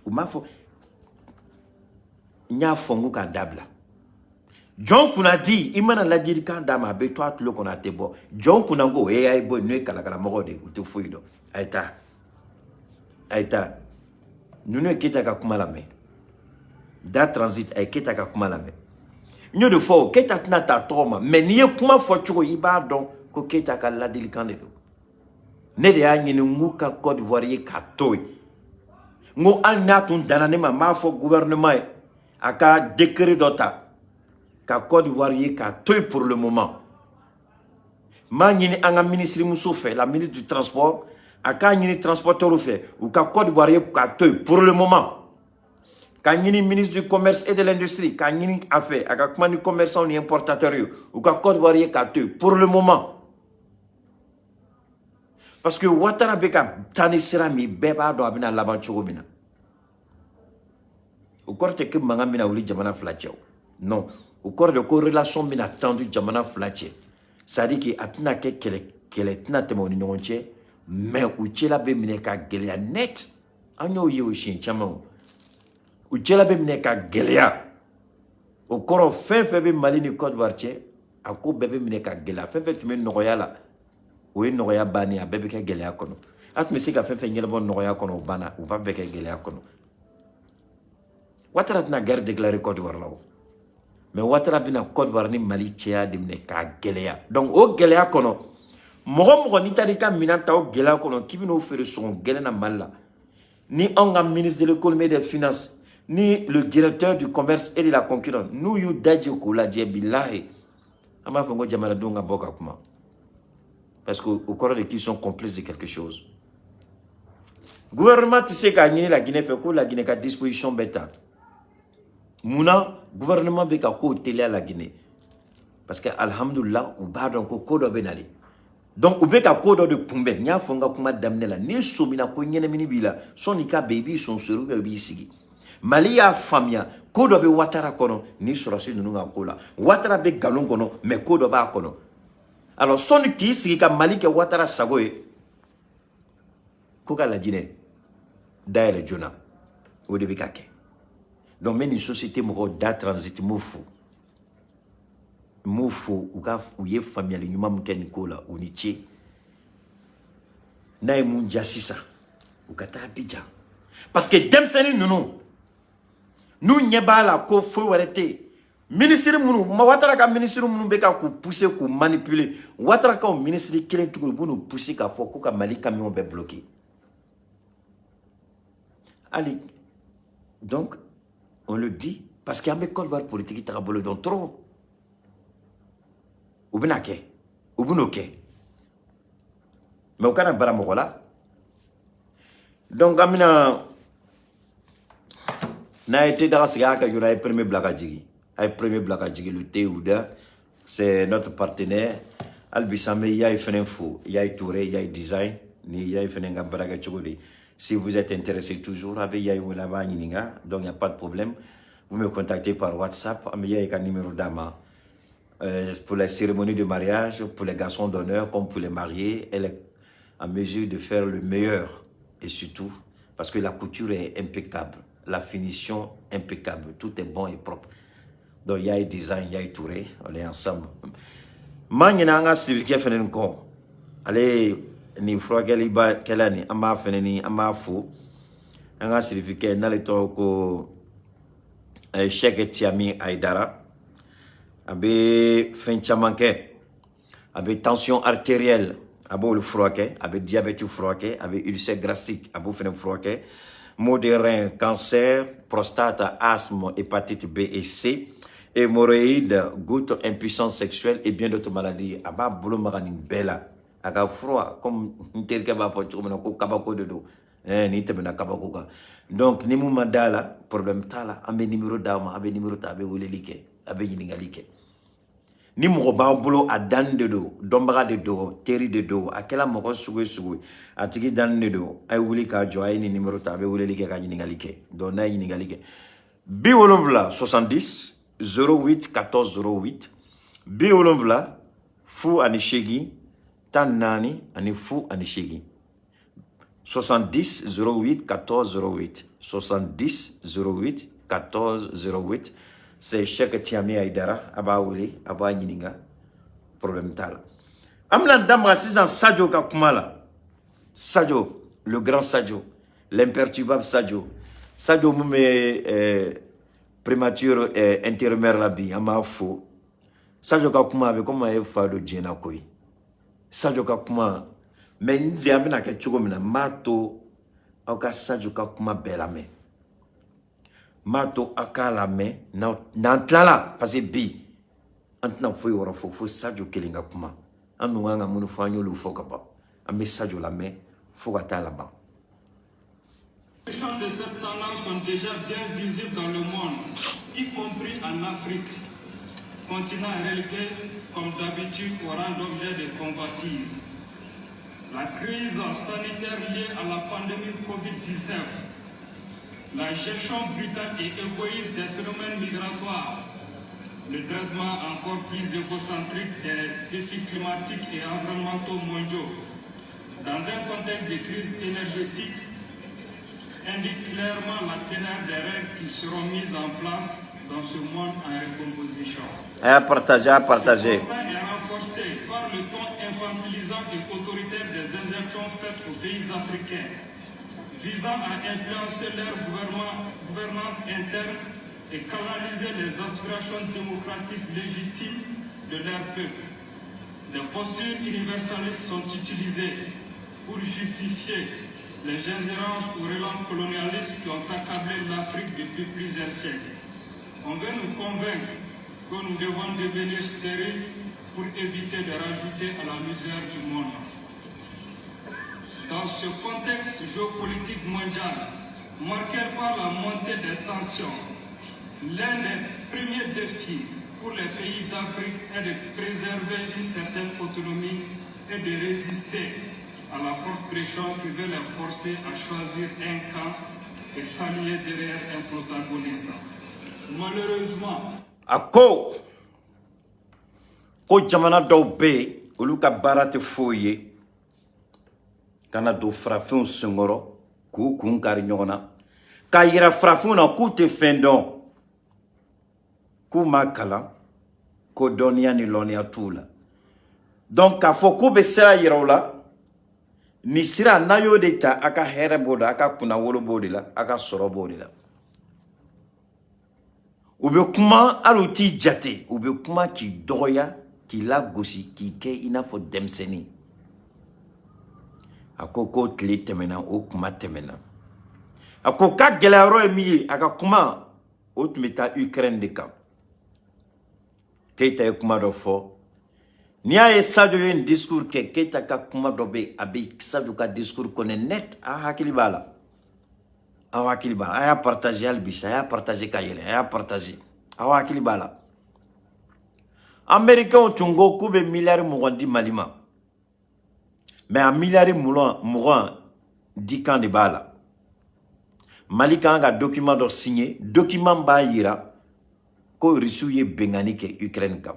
U m'a fɔ, n y'a fɔ n ko k'a dabila. Jɔn kunna di, i mana ladilikan d'a ma, a bɛ to a tulo kɔnɔ, a tɛ bɔ. Jɔn kunna ko e y'a ye bɔ, n'o ye kalakalamɔgɔw de ye, u tɛ foyi dɔn. A ye taa, a ye taa. Ninnu ye Keyita ka kuma lamɛn. Da Transit, a ye Keyita ka kuma lamɛn. N y'o de fɔ o, Keyita tɛna taa tɔgɔ ma, mɛ n'i ye kuma fɔ cogo, i b'a dɔn ko Keyita ka ladilikan de don. Ne de y'a ɲini n k'u ka Côte d'Ivoire ye k'a to yen. N ko hali n'a tun danna ne ma, n b'a fɔ gouvernement ye a ka décret dɔ ta ka Côte d'Ivoire ye k'a to yen pour le moment. N b'a ɲini an ka ministre muso fɛ, la ministre du Transport, a k'a ɲini transporteur fɛ, u ka Côte d'Ivoire ye k'a to yen pour le moment. K'a ɲini ministre du Commerce et de l'Industrie, k'a ɲini a fɛ a ka kuma ni commerçant ni importateur ye, u ka Côte d'Ivoire ye k'a to yen pour le moment, parce que Ouattara bɛ ka taa ni sira min, bɛɛ b'a dɔn a bɛna laban cogo min na. O kɔrɔ tɛ ko mankan bɛna wuli jamana fila cɛ o, non. O kɔrɔ de ko relation bɛna tendu jamana fila cɛ, c'est à dire que a tɛna kɛ kɛlɛ, kɛlɛ tɛna tɛmɛ u ni ɲɔgɔn cɛ, mais u cɛla bɛ minɛ ka gɛlɛya net. An y'o ye o siɲɛ caman. O u cɛla bɛ minɛ ka gɛlɛya, o kɔrɔ fɛn fɛn bɛ Mali ni Côte d'Ivoire cɛ, a ko bɛɛ bɛ minɛ ka gɛlɛya. Fɛn fɛn tun bɛ nɔgɔya la, o ye nɔgɔya bannen, a bɛɛ bɛ kɛ gɛlɛya kɔnɔ. A tun bɛ se ka fɛn fɛn ɲɛnabɔ nɔgɔya kɔnɔ, o banna, u b'a bɛɛ kɛ gɛlɛya kɔnɔ. Ouattara tɛna guerre déclarer Côte d'Ivoire la o, mais Ouattara bɛna Côte d'Ivoire ni Mali cɛya de minɛ k'a gɛlɛya. Donc o gɛlɛya kɔnɔ, mɔgɔ mɔgɔ n'i taara i ka minɛn ta o gɛlɛya kɔnɔ k'i bɛn'o feere sɔngɔ gɛlɛn na Mali la, ni anw ka ministre de l'Économie et des Finances ni le directeur du Commerce et de la Concurrence n'u y'u daji k'o lajɛ, bilahi, an b'a fɔ ko jamanadenw ka bɔ ka kuma, parce que o kɔrɔ de qu'ils sont complices de quelque chose. Gouvernement tɛ se k'a ɲini la Guinée fɛ ko la Guinée ka disposition bɛɛ ta. Munna gouvernement bɛ ka kow teliya la Guinée? Parce que alhamdulillah, u b'a dɔn ko ko dɔ bɛ nalen. Donc u bɛ ka ko dɔ de kunbɛn. N y'a fɔ n ka kuma daminɛ la, n'i sɔmina ko ɲɛnamini b'i la, sɔnni ka bɛn, i b'i sonsori ou bien i b'i sigi. Mali y'a faamuya ko dɔ bɛ Ouattara kɔnɔ ni sɔrɔsi ninnu ka ko la. Ouattara bɛ nkalon kɔnɔ, mais ko dɔ b'a kɔnɔ. Alors sɔnni k'i sigi ka Mali kɛ Ouattara sago ye, ko ka Lajinɛ dayɛlɛ joona, o de bɛ ka kɛ. Donc n bɛ nin société mɔgɔw da Transit, n b'u fo, n b'u fo. U ka u ye faamuyali ɲuman min kɛ nin ko la, u ni ce. N'a ye mun diya sisan, u ka taa Abidjan, parce que denmisɛnnin ninnu n'u ɲɛ b'a la ko foyi wɛrɛ tɛ yen. Minisiri minnu, Ouattara ka minisiri minnu bɛ ka k'u pousser, k'u manipuler, Ouattara ka o minisiri kelen tuguni, u b'u n'u pousser k'a fɔ ko ka Mali camion bɛɛ bloquer hali. Donc on le dit parce que an bɛ Côte d'Ivoire politique tagabolo dɔn trop. U bɛna kɛ, u bɛn'o kɛ, mais u kana bara mɔgɔ la. Donc an bɛna n'a ye te daga sigi a ka yɔrɔ, a ye premier bila ka jigin, a ye premier bila ka jigin. Le thé Ouda, c'est notre partenaire. Hali bi sa, an bɛ Yayi fɛnɛ fo, Yayi Touré, Yayi Design ni Yayi fɛnɛ ka baara kɛ cogo di. Si vous êtes intéressé toujours, a bɛ Yayi wele, a b'a ɲininka. Donc il y a pas de problème, vous me contactez par WhatsApp, an bɛ Yayi ka numéro d'a ma. Pour les cérémonies de mariage, pour les garçons d'honneur comme pour les mariés, elle est en mesure de faire le meilleur et surtout parce que la couture est impeccable, la finition impeccable, tout est bon et propre. Donc Yayi Design, Yayi Touré, on est ensemble. Ma ɲinɛ an ka sirikɛ fɛnɛ nin kɔ, ale nin furakɛliba kɛla nin, an b'a fɛnɛ ni an b'a fo. An ka sirifikɛ n'ale tɔgɔ ko Cheikh Tiami Aidara, a bɛ fɛn caman kɛ. A bɛ tension artérielle, a b'olu furakɛ, a bɛ diabète furakɛ, a bɛ ulcère gastrique, a b'o fɛnɛ furakɛ, maux de rein, cancer, prostate, asthme, hépatite B et C, hémorroïdes, goutte, impuissance sexuelle et bien d'autres maladies. A b'a bolo maga nin bɛɛ la. A ka fura, comme n terikɛ b'a fɔ cogo min na, ko kabako de don. Nin tɛmɛna kabako kan. Donc ni mun ma da la, problème t'a la, an bɛ numéro d'a ma, a bɛ numéro ta, a bɛ weleli kɛ, a bɛ ɲininkali kɛ. Ni mɔgɔ b'aw bolo, a danni de don, dɔnbaga de don, teri de don, a kɛla mɔgɔ sugu o sugu ye, a tigi danni de don, a ye wuli k'a jɔ, a ye nin numéro ta, a bɛ weleli kɛ ka ɲininkali kɛ. Donc n'a ye ɲininkali kɛ, 70 70 08 14 08, 70 08 14 08, 70 08 14 08, 70 08 14 08, c'est Cheikh Tiami Aïdara. A b'a wele, a b'a ɲininka, problème t'a la. An bɛna daminɛ sisan Sadio ka kuma la. Sadio, le grand Sadio, l'imperturbable Sadio, Sadio mun bɛ primature intérimaire la bi, an b'a fo. Sadio ka kuma a bɛ komi a ye fa don diɲɛ na koyi, Sadio ka kuma. Mais n zen, an bɛna kɛ cogo min na, n b'a to aw ka Sadio ka kuma bɛɛ lamɛn, n b'a to aw k'a lamɛn. N'an tilala, parce que bi an tɛna foyi wɛrɛ fɔ fo Sadio kelen ka kuma. An dun kan ka minnu fɔ, an y'olu fɔ ka ban. An bɛ Sadio lamɛn fo ka taa laban. Les champs de cette tendance sont déjà bien visibles dans le monde, y compris en Afrique, continent relégué comme d'habitude au rang d'objet de convoitise. La crise sanitaire liée à la pandémie Covid-19, la gestion brutale et égoïste des phénomènes migratoires, le traitement encore plus égocentrique des défis climatiques et environnementaux mondiaux, dans un contexte de crise énergétique, indique clairement la teneur des règles qui seront mises en place dans ce monde en recomposition. A y'a partager, a y'a partager. Ce constat est renforcé par le ton infantilisant et autoritaire des injonctions faites aux pays africains, visant à influencer leur gouvernance interne et canaliser les aspirations démocratiques légitimes de leur peuple. Des postures universalistes sont utilisées pour justifier les ingérences ou relents colonialistes qui ont accablé l'Afrique depuis plusieurs siècles. On veut nous convaincre que nous devons devenir stériles pour éviter de rajouter à la misère du monde. Dans ce contexte géopolitique mondial, marqué par la montée des tensions, l'un des premiers défis pour les pays d'Afrique est de préserver une certaine autonomie et de résister à la forte pression qui veut les forcer à choisir un camp et s'aligner derrière un protagoniste. Malheureusement, A ko ko jamana dɔw bɛ yen, olu ka baara tɛ foyi ye ka na don farafinw senkɔrɔ k'u kun kari ɲɔgɔn na, k'a yira farafinw na k'u tɛ fɛn dɔn, k'u ma kalan, ko dɔnniya ni lɔnniya t'u la. Donc k'a fɔ k'u bɛ sira yira u la, nin sira n'a y'o de ta, a ka hɛrɛ b'o la, a ka kunnawolo b'o de la, a ka sɔrɔ b'o de la. U bɛ kuma, hali u t'i jate, u bɛ kuma k'i dɔgɔya, k'i lagosi, k'i kɛ i n'a fɔ denmisɛnnin. A ko ko tile tɛmɛna, o kuma tɛmɛna. A ko k'a gɛlɛya yɔrɔ ye min ye, a ka kuma o tun bɛ taa Ukraine de kan. Keyita ye kuma dɔ fɔ. N'i y'a ye Sadio ye nin discours kɛ, Keyita ka kuma dɔ bɛ yen, a bɛ Sadio ka discours kɔnɔ net. A hakili b'a la, aw hakili b'a la. A y'a partager hali bi sa, a y'a partager ka yɛlɛ, a y'a partager. Aw hakili b'a la, Américains tun ko k'u bɛ miliyari 20 di Mali ma, mais a miliyari 20 dikan de b'a la. Mali kan ka document dɔ signer, document b'a yira ko Rusiw ye bengani kɛ Ukraine kan.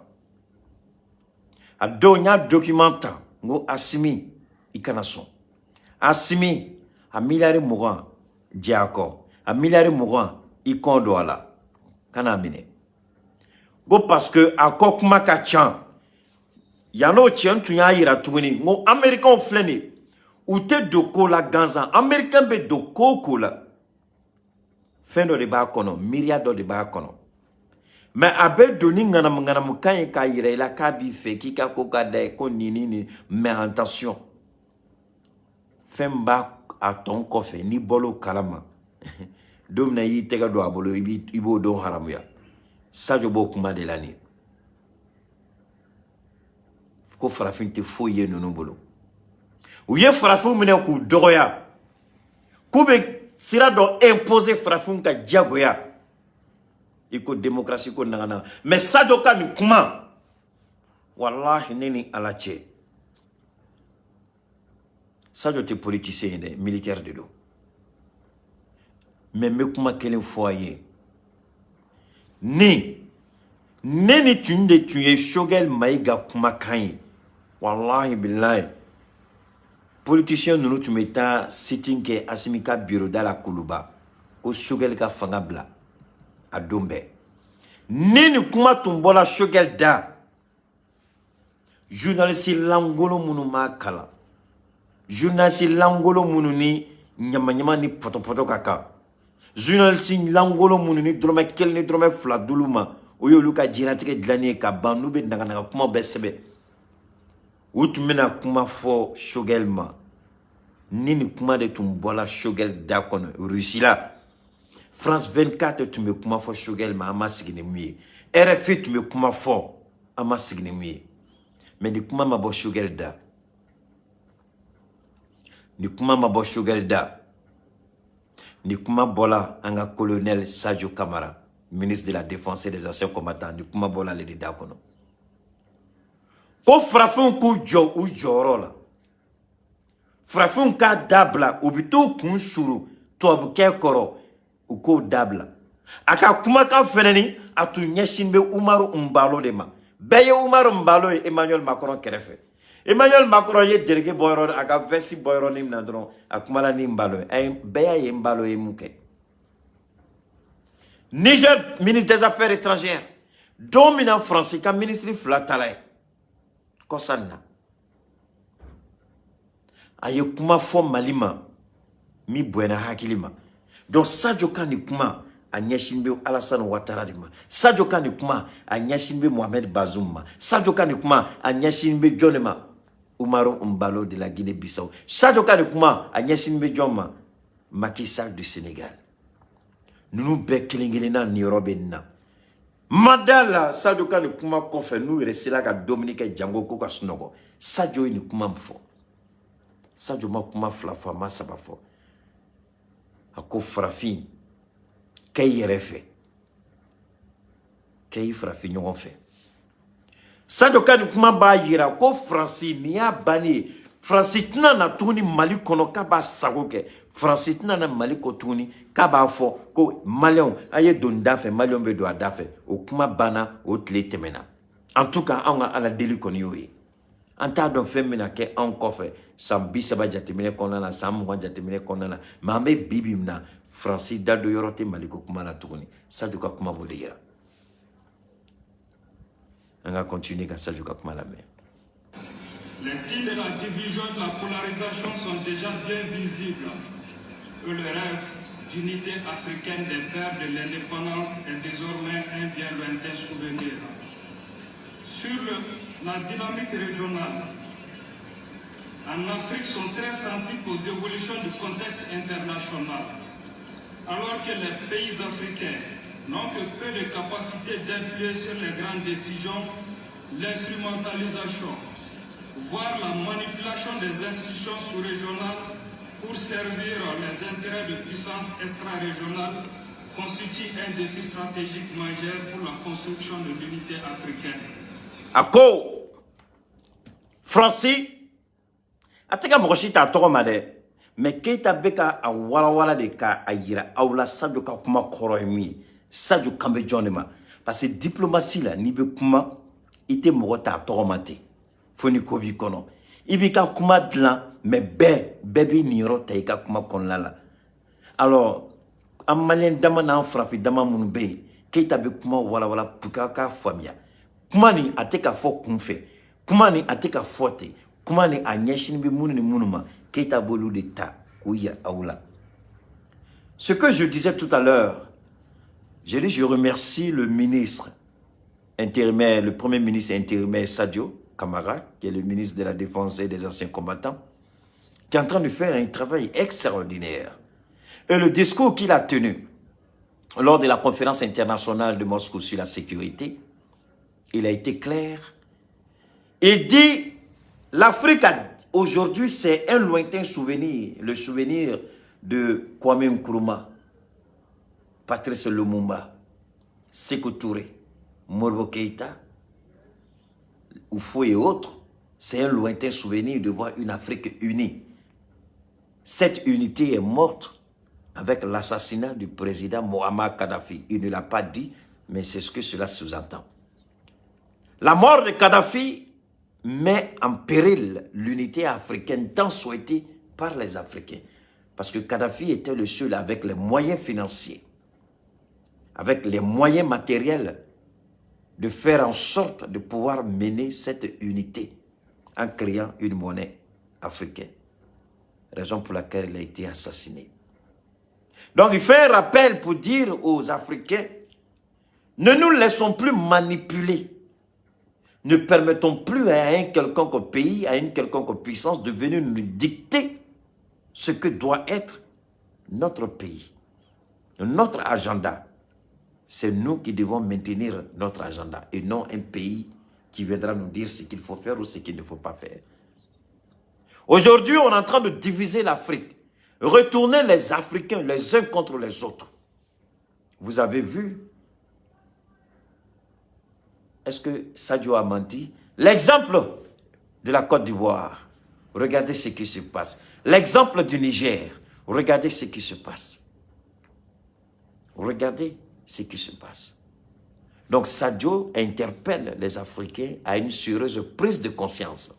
A don n y'a document ta, n ko Asimi, i kana sɔn. Asimi, a miliyari 20 jɛ a kɔ, a miliyari 20, i kɔn don a la, kan'a minɛ. Ko parce que a kɔ kuma ka ca. Yann'o cɛ, n tun y'a yira tuguni, n ko Américains filɛ nin ye, u tɛ don ko la gansan. Américain bɛ don ko o ko la, fɛn dɔ de b'a kɔnɔ, miiriya dɔ de b'a kɔnɔ. Mais a bɛ don ni ŋanamu ŋanamukan ye k'a yira i la k'a b'i fɛ, k'i ka ko ka da ye, ko nin ni nin. Mais attention, fɛn b'a a tɔn kɔfɛ. N'i bɔr'o kalama don min na, i y'i tɛgɛ don a bolo, i b'o don haramuya. Sadio b'o kuma de la nin ye, ko farafin tɛ foyi ye ninnu bolo. U ye farafinw minɛ k'u dɔgɔya, k'u bɛ sira dɔ imposer farafinw ka diyagoya, i ko démocratie, ko nagana. Mais Sadio ka nin kuma Wallahi, ne ni Ala cɛ, Sadio tɛ politicien ye dɛ, militaire de don. Mais n bɛ kuma kelen fɔ a ye: ni ne ni tun de tun ye Choguel Maïga kumakan ye, wallahi billahi, politicien ninnu tun bɛ taa sit-in kɛ Assimi ka bureau da la Kuluba ko Choguel ka fanga bila a don bɛɛ. Ni nin kuma tun bɔra Choguel da, journaliste lankolon minnu m'a kalan, journaliste lankolon minnu ni ɲamaɲama ni pɔtɔpɔtɔ ka kan, journaliste lankolon minnu ni dɔrɔmɛ kelen ni dɔrɔmɛ fila d'olu ma, o y'olu ka diɲɛlatigɛ dilanni ye ka ban, n'u bɛ naganaga kuma bɛɛ sɛbɛn, u tun bɛna kuma fɔ Choguel ma. Ni nin kuma de tun bɔra Choguel da kɔnɔ Russie la, France 24 tun bɛ kuma fɔ Choguel ma, an ma sigi ni mun ye. RFI tun bɛ kuma fɔ, an ma sigi ni mun ye. Mais nin kuma ma bɔ Choguel da, nin kuma ma bɔ Choguel da. Nin kuma bɔla an ka colonel Sadio Camara, ministre de la Défense et des Anciens Combattants. Nin kuma bɔla ale de da kɔnɔ ko farafinw k'u jɔ u jɔyɔrɔ la, farafinw k'a dabila, u bɛ t'u kun suru tubabukɛ kɔrɔ, u k'o dabila. A ka kumakan fɛnɛ ni a tun ɲɛsin bɛ Umaru Nbalo de ma. Bɛɛ ye Umaru Nbalo ye Emmanuel Macron kɛrɛfɛ. Emmanuel Macron ye dereke bɔ yɔrɔ, a ka veste bɔ yɔrɔ min na dɔrɔn, a kumana ni Nbalo ye. A ye bɛɛ y'a ye Nbalo ye mun kɛ. Niger ministre des Affaires étrangères, don min na Faransi ka ministre fila tala ye kɔsa nin na, a ye kuma fɔ Mali ma min bonyana hakili ma. Donc Sadio ka nin kuma, a ɲɛsin bɛ Alassane Ouattara de ma. Sadio ka nin kuma, a ɲɛsin bɛ Mohamed Bazoum ma. Sadio ka nin kuma, a ɲɛsin bɛ jɔn de ma? Umaru Mbalo de la Guinée-Bissau. Sadio ka nin kuma, a ɲɛsin bɛ jɔn ma? Macky Sall du Sénégal. Ninnu bɛɛ kelen kelenna niyɔrɔ bɛ nin na. Ma da la, Sadio ka nin kuma kɔfɛ, n'u yɛrɛ sera ka dumuni kɛ jango ko ka sunɔgɔ. Sadio ye nin kuma min fɔ, Sadio ma kuma fila fɔ, a ma saba fɔ. A ko farafin kɛ i yɛrɛ fɛ, kɛ i farafin ɲɔgɔn fɛ. Sadio ka nin kuma b'a yira ko Faransi nin y'a bannen ye. Faransi tɛna na tuguni Mali kɔnɔ k'a b'a sago kɛ. Faransi tɛna na Mali kɔ tuguni k'a b'a fɔ ko Maliyɛnw a ye don da fɛ, Maliyɛnw bɛ don a da fɛ. O kuma banna, o tile tɛmɛna. En tout cas, anw ka Ala deli kɔni y'o ye. An t'a dɔn fɛn bɛna kɛ anw kɔfɛ san 30 jateminɛ kɔnɔna na, san 20 jateminɛ kɔnɔna na. Mais an bɛ bi bi min na, Faransi da don yɔrɔ tɛ Maliko kuma la tuguni. Sadio ka kuma b'o de yira. An ka continuer ka Sadio ka kuma lamɛn. Les signes de la division et de la polarisation sont déjà bien visibles. Que le rêve d'unité africaine des pères de l'indépendance est désormais un bien lointain souvenir. Sur la dynamique régionale, en Afrique sont très sensibles aux évolutions du contexte international. Alors que les pays africains n'ont que peu de capacité d'influer sur les grandes décisions, l'instrumentalisation, voire la manipulation des institutions sous-régionales pour servir les intérêts de puissances extra-régionales constitue un défi stratégique majeur pour la construction de l'unité africaine. A ko Faransi a tɛ ka mɔgɔ si t'a tɔgɔ ma dɛ, mais Keyita bɛ ka a walawala de ka a yira aw la Sadio ka kuma kɔrɔ ye min ye. Sadio kan bɛ jɔn de ma? Parce que diplomatie la, n'i bɛ kuma, i tɛ mɔgɔ t'a tɔgɔ ma ten fo ni ko b'i kɔnɔ. I b'i ka kuma dilan, mais bɛɛ bɛɛ b'i niyɔrɔ ta i ka kuma kɔnɔna la. Alors an Maliyɛn dama n'an farafin dama minnu bɛ yen, Keyita bɛ kuma walawala pour que aw k'a faamuya. Kuma nin a tɛ ka fɔ kun fɛ, kuma nin a tɛ ka fɔ ten, kuma nin a ɲɛsin bɛ minnu ni minnu ma, Keyita b'olu de ta k'u yira aw la. Ce que je disais tout à l'heure, j'ai dit: je remercie le ministre intérimaire, le premier ministre intérimaire Sadio Camara, qui est le ministre de la Défense et des Anciens Combattants, qui est en train de faire un travail extraordinaire. Et le discours qu'il a tenu lors de la conférence internationale de Moscou sur la sécurité, il a été clair. Il dit, l'Afrique aujourd'hui, c'est un lointain souvenir, le souvenir de Kwame Nkrumah, Patrice Lumumba, Sékou Touré, Modibo Keïta. Houphouët et autres, c'est un lointain souvenir de voir une Afrique unie. Cette unité est morte avec l'assassinat du président Mouammar Kadhafi. Il ne l'a pas dit, mais c'est ce que cela sous-entend. La mort de Kadhafi met en péril l'unité africaine tant souhaitée par les Africains. Parce que Kadhafi était le seul avec les moyens financiers, avec les moyens matériels de faire en sorte de pouvoir mener cette unité en créant une monnaie africaine. Raison pour laquelle il a été assassiné. Donc il fait un rappel pour dire aux Africains, ne nous laissons plus manipuler. Ne permettons plus à un quelconque pays, à une quelconque puissance de venir nous dicter ce que doit être notre pays, notre agenda. C'est nous qui devons maintenir notre agenda et non un pays qui viendra nous dire ce qu'il faut faire ou ce qu'il ne faut pas faire. Aujourd'hui, on est en train de diviser l'Afrique, retourner les Africains les uns contre les autres. Vous avez vu? Est-ce que Sadio a menti? L'exemple de la Côte d'Ivoire, regardez ce qui se passe. L'exemple du Niger, regardez ce qui se passe. Regardez ce qui se passe. Donc Sadio interpelle les Africains à une sérieuse prise de conscience.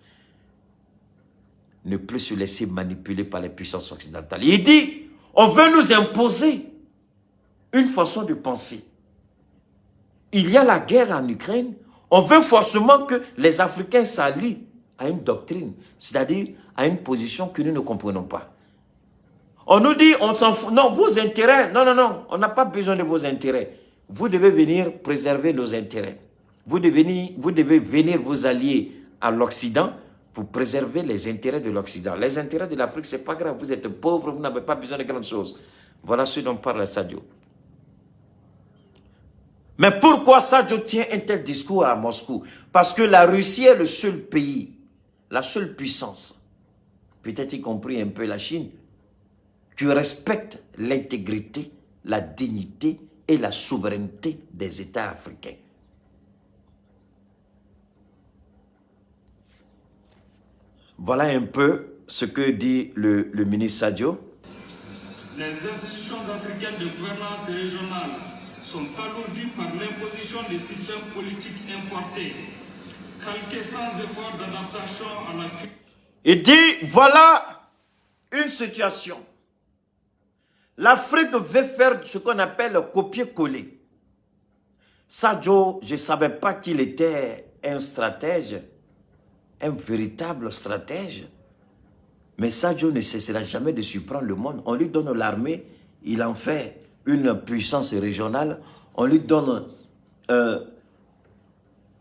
Ne plus se laisser manipuler par les puissances occidentales. Il dit, on veut nous imposer une façon de penser. Il y a la guerre en Ukraine. On veut forcément que les Africains s'allient à une doctrine, c'est-à-dire à une position que nous ne comprenons pas. On nous dit, on s'en fout. Non, vos intérêts, non, non, non, on n'a pas besoin de vos intérêts. Vous devez venir préserver nos intérêts. Vous devez venir vous allier à l'Occident pour préserver les intérêts de l'Occident. Les intérêts de l'Afrique, ce n'est pas grave. Vous êtes pauvres, vous n'avez pas besoin de grandes choses. Voilà ce dont parle Sadio. Mais pourquoi Sadio tient un tel discours à Moscou? Parce que la Russie est le seul pays, la seule puissance, peut-être y compris un peu la Chine, qui respecte l'intégrité, la dignité et la souveraineté des États africains. Voilà un peu ce que dit le ministre Sadio. Les institutions africaines de gouvernance régionale sont alourdies par l'imposition des systèmes politiques importés, calqués sans effort d'adaptation à la crise. Il dit, voilà une situation. L'Afrique veut faire ce qu'on appelle le copier-coller. Sadio, je ne savais pas qu'il était un stratège, un véritable stratège. Mais Sadio ne cessera jamais de surprendre le monde. On lui donne l'armée, il en fait une puissance régionale. On lui donne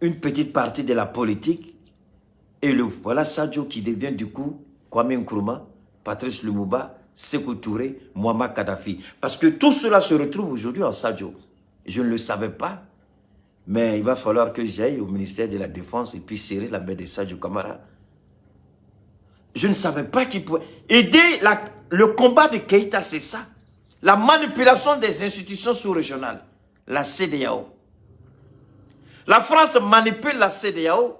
une petite partie de la politique. Et le, voilà Sadio qui devient du coup Kwame Nkrumah, Patrice Lumumba, Sékou Touré, Mouammar Kadhafi. Parce que tout cela se retrouve aujourd'hui en Sadio. Je ne le savais pas, mais il va falloir que j'aille au ministère de la Défense et puis serrer la main de Sadio Camara. Je ne savais pas qu'il pouvait aider le combat de Keïta, c'est ça. La manipulation des institutions sous-régionales, la CEDEAO. La France manipule la CEDEAO.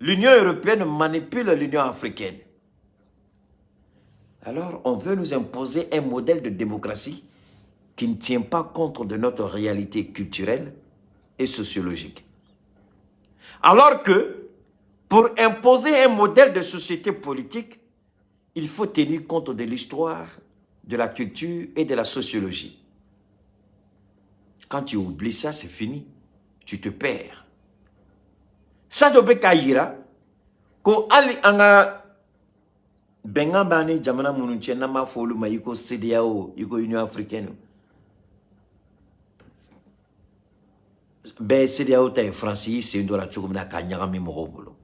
L'Union européenne manipule l'Union africaine. Alors, on veut nous imposer un modèle de démocratie qui ne tient pas compte de notre réalité culturelle et sociologique. Alors que, pour imposer un modèle de société politique, il faut tenir compte de l'histoire, de la culture et de la sociologie. Quand tu oublies ça, c'est fini. Tu te perds. Sadio bɛ k'a yira ko hali an ka bɛnkan b'an ni jamana minnu cɛ n'an b'a fɔ olu ma i ko CEDEAO, i ko Union africaine. Bɛɛ ye CEDEAO ta ye Faransi y'i sen don a la cogo min na k'a ɲagami mɔgɔw bolo.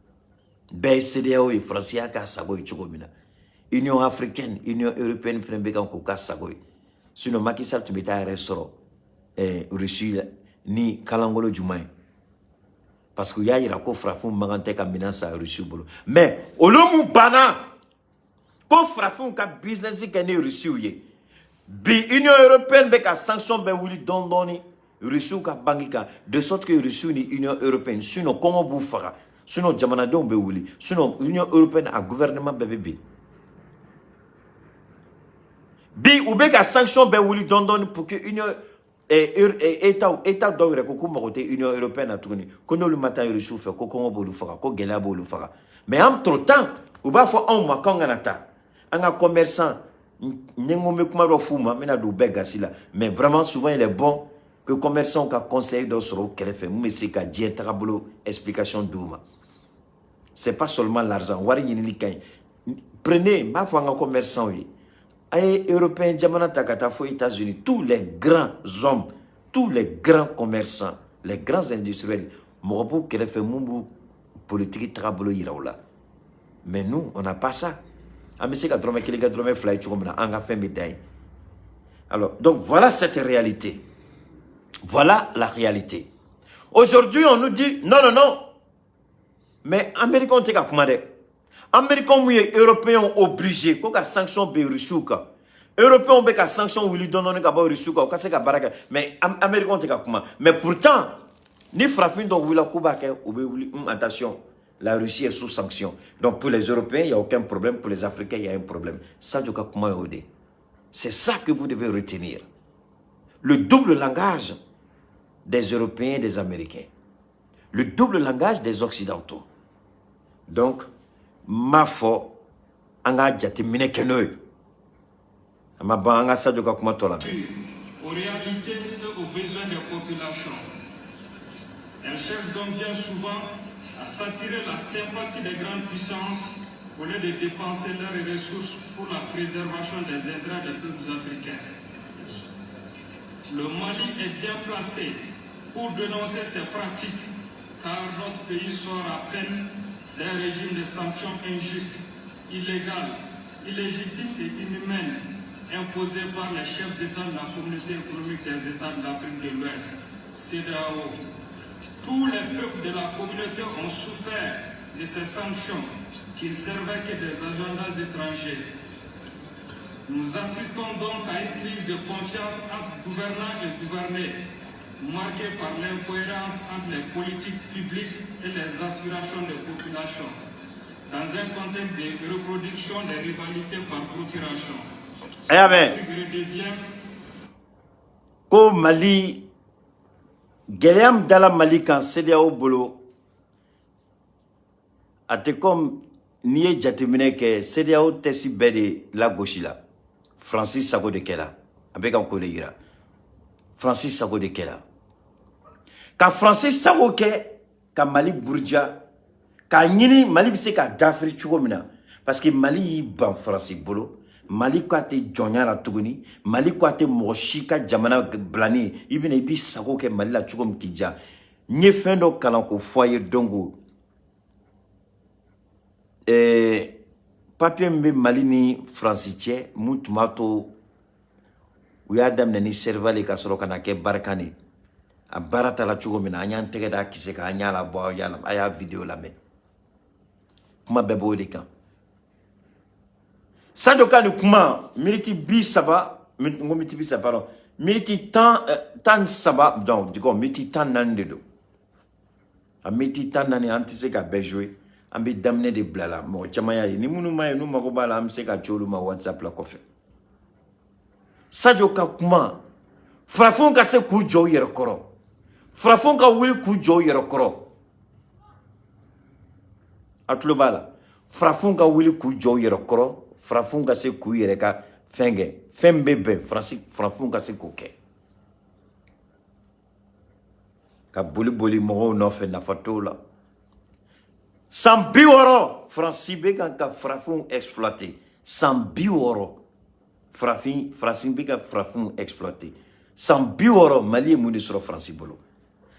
Bɛɛ ye CEDEAO ye Faransi y'a k'a sago ye cogo min na. Union africaine, Union européenne fɛnɛ bɛ kan k'o k'a sago ye. Sinon Macky Sall tun bɛ taa yɛrɛ sɔrɔ Russie ni kalangolo jumɛn ye. Parce que u y'a yira ko farafinw man kan tɛ ka minɛn san Russie bolo. Mais olu mun banna ko farafinw ka business kɛ ni Russiw ye. Bi Union européenne bɛ ka sanction bɛɛ wuli dɔɔni dɔɔni. Russiw ka banque kan, de sorte que Russiw ni Union européenne, sinon kɔngɔ b'u faga, sinon jamanadenw bɛ wuli, sinon Union européenne a gouvernement bɛɛ bɛ bin. Bi u bɛ ka sanction bɛɛ wuli dɔɔni dɔɔni pour que Union état dɔw yɛrɛ ko k'u mago tɛ Union européenne na tuguni, ko n'olu ma taa Russiw fɛ, ko kɔngɔ b'olu faga, ko gɛlɛya b'olu faga. Mais entre temps, u b'a fɔ anw ma k'anw kana taa an ka commerçant. Ni n ko n bɛ kuma dɔ f'u ma, n bɛna don u bɛɛ gasi la. Mais vraiment, souvent il est bon que commerçant ka conseil dɔ sɔrɔ u kɛrɛfɛ mun bɛ se ka diɲɛ tagabolo explication d'u ma. C'est pas seulement l'argent, wari ɲinini ka ɲi. Prenez, n b'a fɔ an ka commerçant ye, a ye européen jamana ta ka taa fo États-Unis, tous les grands hommes, tous les grands commerçants, les grands industriels, mɔgɔ b'u kɛrɛfɛ mun b'u politique tagabolo yira u la. Mais nous, on n'a pas ça. An bɛ se ka dɔrɔmɛ kelen kɛ dɔrɔmɛ fila ye cogo min na, an ka fɛn bɛ dan yen. Alors donc, voilà cette réalité, voilà la réalité. Aujourd'hui, on nous dit non, non, non, mais Américains tɛ ka kuma dɛ. Américains mun ye Européens obligé ko ka sanction bɛ Russiw kan, Européens bɛ ka sanction wuli dɔɔni dɔɔni ka bɔ Russiw kan, u ka se ka baara kɛ, mais Américains tɛ ka kuma. Mais pourtant, ni farafin dɔw wulila k'u b'a kɛ, u bɛ wuli: attention, la Russie est sous sanction. Donc pour les Européens, il n'y a aucun problème, pour les Africains, il y a un problème. Sadio ka kuma y'o de. C'est ça que vous devez retenir, le double langage des Européens et des Américains, le double langage des Occidentaux. Donc n b'a fɔ an k'a jateminɛ kɛ n'o ye. A ma ban, an ka Sadio ka kuma tɔ lamɛn. Aux réalités et aux besoins des populations. Elles cherchent donc bien souvent à s'attirer la sympathie des grandes puissances au lieu de dépenser leurs ressources pour la préservation des intérêts des peuples africains. Le Mali est bien placé pour dénoncer ces pratiques, car notre pays sort à peine d'un régime de sanctions injustes, illégales, illégitimes et inhumaines imposées par les chefs d'État de la Communauté économique des États de l'Afrique de l'Ouest, CEDEAO. Tous les peuples de la communauté ont souffert de ces sanctions qui ne servaient que des agendas étrangers. Nous assistons donc à une crise de confiance entre gouvernants et gouvernés, marquée par l'incohérence entre les politiques publiques et les aspirations des populations, dans un contexte de reproduction des rivalités par procuration. A y'a mɛn. L'Afrique redevient Ko Mali, gɛlɛya min dala Mali kan CEDEAO bolo, a tɛ comme n'i ye jateminɛ kɛ, CEDEAO tɛsi bɛɛ de lagosi la. Faransi sago de kɛla. A bɛ ka k'o de yira, Faransi sago de kɛla, ka Faransi sago kɛ ka Mali buruja, k'a ɲini Mali bɛ se k'a dafiri cogo min na, parce que Mali y'i ban Faransi bolo. Mali ko a tɛ jɔnya la tuguni, Mali ko a tɛ mɔgɔ si ka jamana bilani ye. I bɛna i b'i sago kɛ Mali la cogo min k'i diya. N ye fɛn dɔ kalan k'o fɔ a ye. Donc papier min bɛ Mali ni Faransi cɛ, mun tun b'a to u y'a daminɛ ni Serval ye ka sɔrɔ ka na kɛ Barkhane, a baara ta la cogo min na, an y'an tɛgɛ da kisɛ kan, an y'a labɔ, aw y'a a y'a vidéo lamɛn. Kuma bɛɛ b'o de kan. Sadio ka nin kuma miniti 30, n ko miniti 30, pardon, miniti 10, 13, donc du coup miniti 14 de don. A miniti 14, an tɛ se ka bɛɛ jouer, an bɛ daminɛ de bila la. Mɔgɔ caman y'a ye, ni minnu ma ye, n'u mago b'a la, an bɛ se ka ci olu ma WhatsApp la kɔfɛ. Sadio ka kuma, farafinw ka se k'u jɔ u yɛrɛ kɔrɔ, farafinw ka wuli k'u jɔ u yɛrɛ kɔrɔ. A tulo b'a la, farafinw ka wuli k'u jɔ u yɛrɛ kɔrɔ, farafinw ka se k'u yɛrɛ ka fɛn kɛ, fɛn bɛ bɛn Faransi, farafinw ka se k'o kɛ. Ka boli boli mɔgɔw nɔfɛ, nafa t'o la. San 60, Faransi bɛ kan ka farafinw exploiter. San 60, farafin, Faransi bɛ ka farafinw exploiter. San 60, Mali ye mun de sɔrɔ Faransi bolo?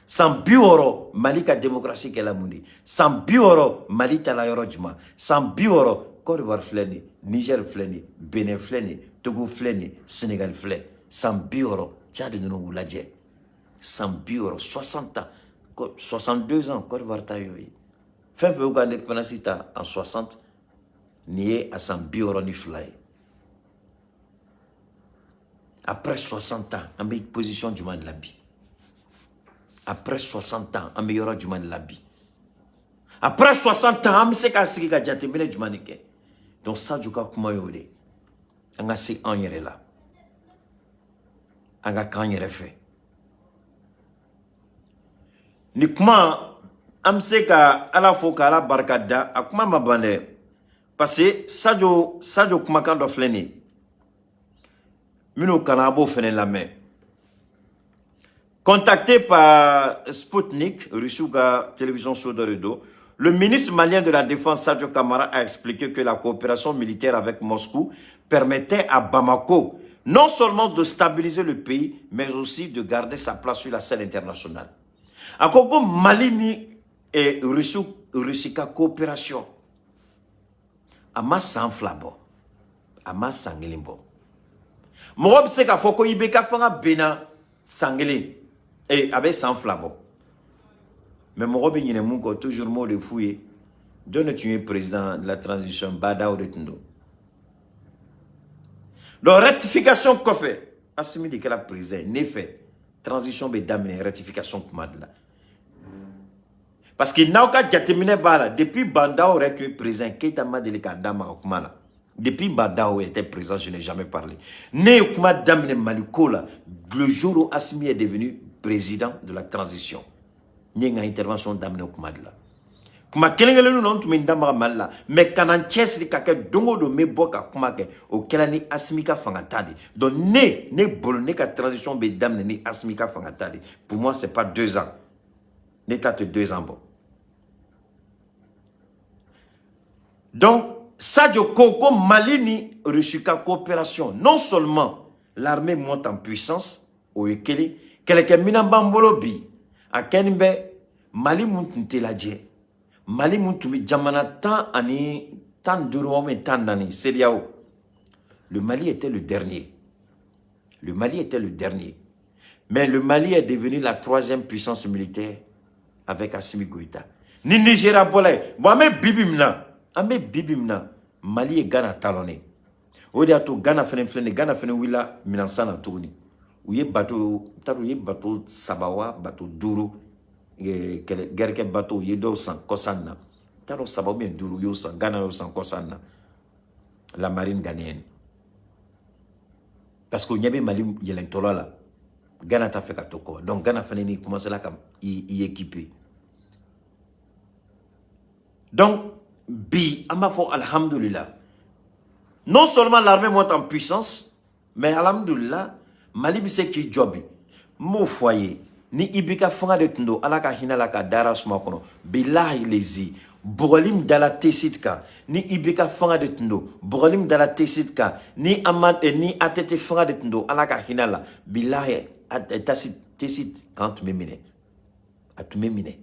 San 60, Mali ka démocratie kɛla mun de? San 60, Mali taala yɔrɔ jumɛn? San 60, Côte d'Ivoire filɛ nin ye, Niger filɛ nin ye, Benin filɛ nin ye, Togo filɛ nin ye, Sénégal filɛ. San 60, Tchad ninnu, k'u lajɛ. San 60, 60 ans, 62 ans, Côte d'Ivoire ta y'o ye. Fɛn fɛn y'u ka indépendance ta en 60, nin ye a san 62 ye. Après 60 ans, an bɛ position jumɛn de la bi? Après 60 ans, an bɛ yɔrɔ jumɛn de la bi? Après 60 ans, an bɛ se k'a sigi ka jateminɛ jumɛn de kɛ? Donc Sadio ka kuma y'o de ye. An ka se an yɛrɛ la, an ka k'an yɛrɛ fɛ. Ni kuma, an bɛ se ka Ala fo ka Ala barika da. A kuma ma ban dɛ, parce que Sadio kumakan dɔ filɛ nin ye, minnu kana, a b'o fɛnɛ lamɛn. Contacté par Sputnik, Russie ka télévision so dɔ de don, le ministre malien de la Défense Sadio Kamara a expliqué que la coopération militaire avec Moscou permettait à Bamako non seulement de stabiliser le pays, mais aussi de garder sa place sur la scène internationale. A ko ko Mali ni Russie ka coopération a ma san 2 bɔ, a ma san 1 bɔ. Mɔgɔ bɛ se k'a fɔ ko IBK fanga benna san 1, a bɛ san 2 bɔ, mais mɔgɔ bɛ ɲinɛ mun kɔ? Toujours m'o de f'u ye. Jɔn de tun ye président de la transition? Bah N'Daw de tun don. Donc rectification kɔfɛ, Assimi de kɛra président. Ne fɛ, transition bɛ daminɛ rectification kuma de la, parce que n'aw ka jateminɛ b'a la, depuis Bah N'Daw yɛrɛ tun ye président, Keita ma deli k'a da maga kuma la. Depuis Bah N'Daw était président, je n'ai jamais parlé. Ne ye kuma daminɛ Mali ko la le jour où Assimi est devenu président de la transition. N ye n ka intervention daminɛ o kuma de la. Kuma kelen kelenninw na, n tun bɛ n da maga Mali la, mais ka na n cɛsiri ka kɛ don o don n bɛ bɔ ka kuma kɛ, o kɛra ni Assimi ka fanga ta de. Donc ne bolo, ne ka transition bɛ daminɛ ni Assimi ka fanga ta de. Pour moi, c'est pas 2 ans. Ne ta tɛ 2 ans bɔ. Donc Sadio ko ko Mali ni Russie ka coopération, non seulement l'armée monte en puissance, o ye kelen, kɛlɛkɛminɛn b'an bolo bi, a kɛni bɛ Mali mun tun tɛ lajɛ, Mali mun tun bɛ jamana 15 ou 14 CEDEAO, le Mali était le dernier. Le Mali était le dernier, mais le Mali est devenu la troisième puissance militaire avec Assimi Goïta. Ni Nigeria bɔla yen, bon, an bɛ bi bi min na, an bɛ bi bi min na, Mali ye Ghana talonné. O de y'a to Ghana fɛnɛ filɛ nin ye, Ghana fɛnɛ wulila minɛn san na tuguni. U ye bateau, n t'a dɔn, u ye bateau saba wa bateau duuru, kɛlɛ guerre bateau, u ye dɔw san kɔsan na. N t'a dɔn, saba ou bien duuru, u y'o san. Ghana y'o san kɔsan na, la marine ghanéenne, parce que u ɲɛ bɛ Mali yɛlɛntɔla la. Ghana t'a fɛ ka to kɔ. Donc Ghana fɛnɛ ni commencé la ka i équiper. Donc bi, an b'a fɔ alhamdulillah, non seulement l'armée monte en puissance, mais alhamdulillah, Mali bɛ se k'i jɔ bi. N b'o fɔ a ye, ni IBK fanga de tun don, Ala ka hinɛ la ka dara suma kɔnɔ, bilahi lezi, bɔgɔli min dala Tessit kan, ni IBK fanga de tun don, bɔgɔli min dala Tessit kan, ni Amad ni ATT fanga de tun don, Ala ka hinɛ la, bilahi, Tessit kan tun bɛ minɛ, a tun bɛ minɛ.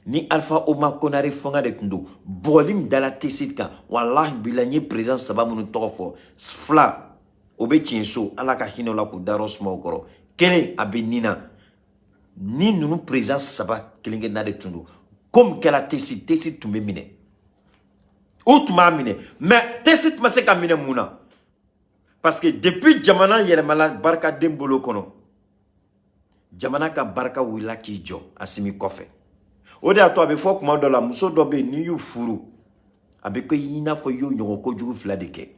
Ni Alpha Omar Konare fanga de tun don, bɔgɔli min dala Tessit kan, walahi bilahi, n ye président saba minnu tɔgɔ fɔ, fila o bɛ tiɲɛ so, Ala ka hinɛ la k'u dayɔrɔ suma o kɔrɔ, kelen a bɛ nin na. Ni ninnu président saba kelen kelenna de tun don, ko min kɛra Tessit, Tessit tun bɛ minɛ, o tun b'a minɛ. Mais Tessit tun ma se ka minɛ. Mun na? Parce que depuis jamana yɛlɛmana barikaden bolo kɔnɔ, jamana ka barika wulila k'i jɔ Assimi kɔfɛ. O de y'a to a bɛ fɔ kuma dɔ la, muso dɔ bɛ yen, n'i y'u furu, a bɛ kɛ i n'a fɔ i y'o ɲɔgɔn kojugu fila de kɛ.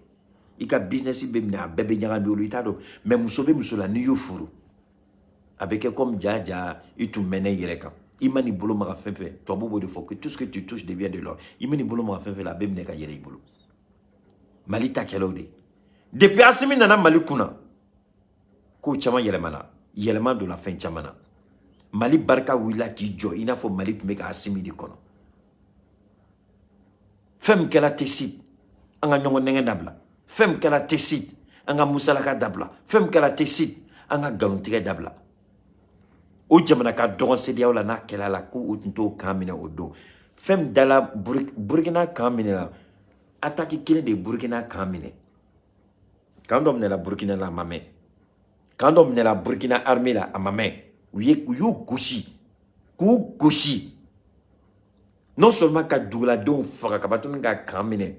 I ka business bɛ minɛ, a bɛɛ bɛ ɲagami i bolo, i t'a dɔn. Mais muso bɛ muso la, n'i y'o furu, a bɛ kɛ comme ja ja, i tun mɛnna i yɛrɛ kan. I ma n'i bolo maga fɛn fɛn, tubabu b'o de fɔ que tout ce que tu touches devient de l'or. I ma n'i bolo maga fɛn fɛn la, a bɛ minɛ ka yɛlɛ i bolo. Mali ta kɛla o de ye. Depuis Assimi nana Mali kunna, kow caman yɛlɛmana, yɛlɛma donna fɛn caman na. Mali barika wulila k'i jɔ i n'a fɔ Mali tun bɛ ka Assimi de kɔnɔ. Fɛn min kɛra Tessit, an ka ɲɔgɔn nɛgɛ dabila. Fɛn min kɛra Tessit, an ka musalaka dabila. Fɛn min kɛra Tessit, an ka nkalontigɛ dabila. O jamana ka dɔgɔn CEDEAO la, n'a kɛla la ko u tun t'o kan minɛ o don. Fɛn min dala Burukina kan minɛ la, attaque kelen de ye Burukina kan minɛ. Kan dɔ minɛla Burukina la, a ma mɛn. Kan dɔ minɛla Burukina armée la, a ma mɛn. U y'u gosi, k'u gosi, non seulement ka duguladenw faga, ka batuni ka kan minɛ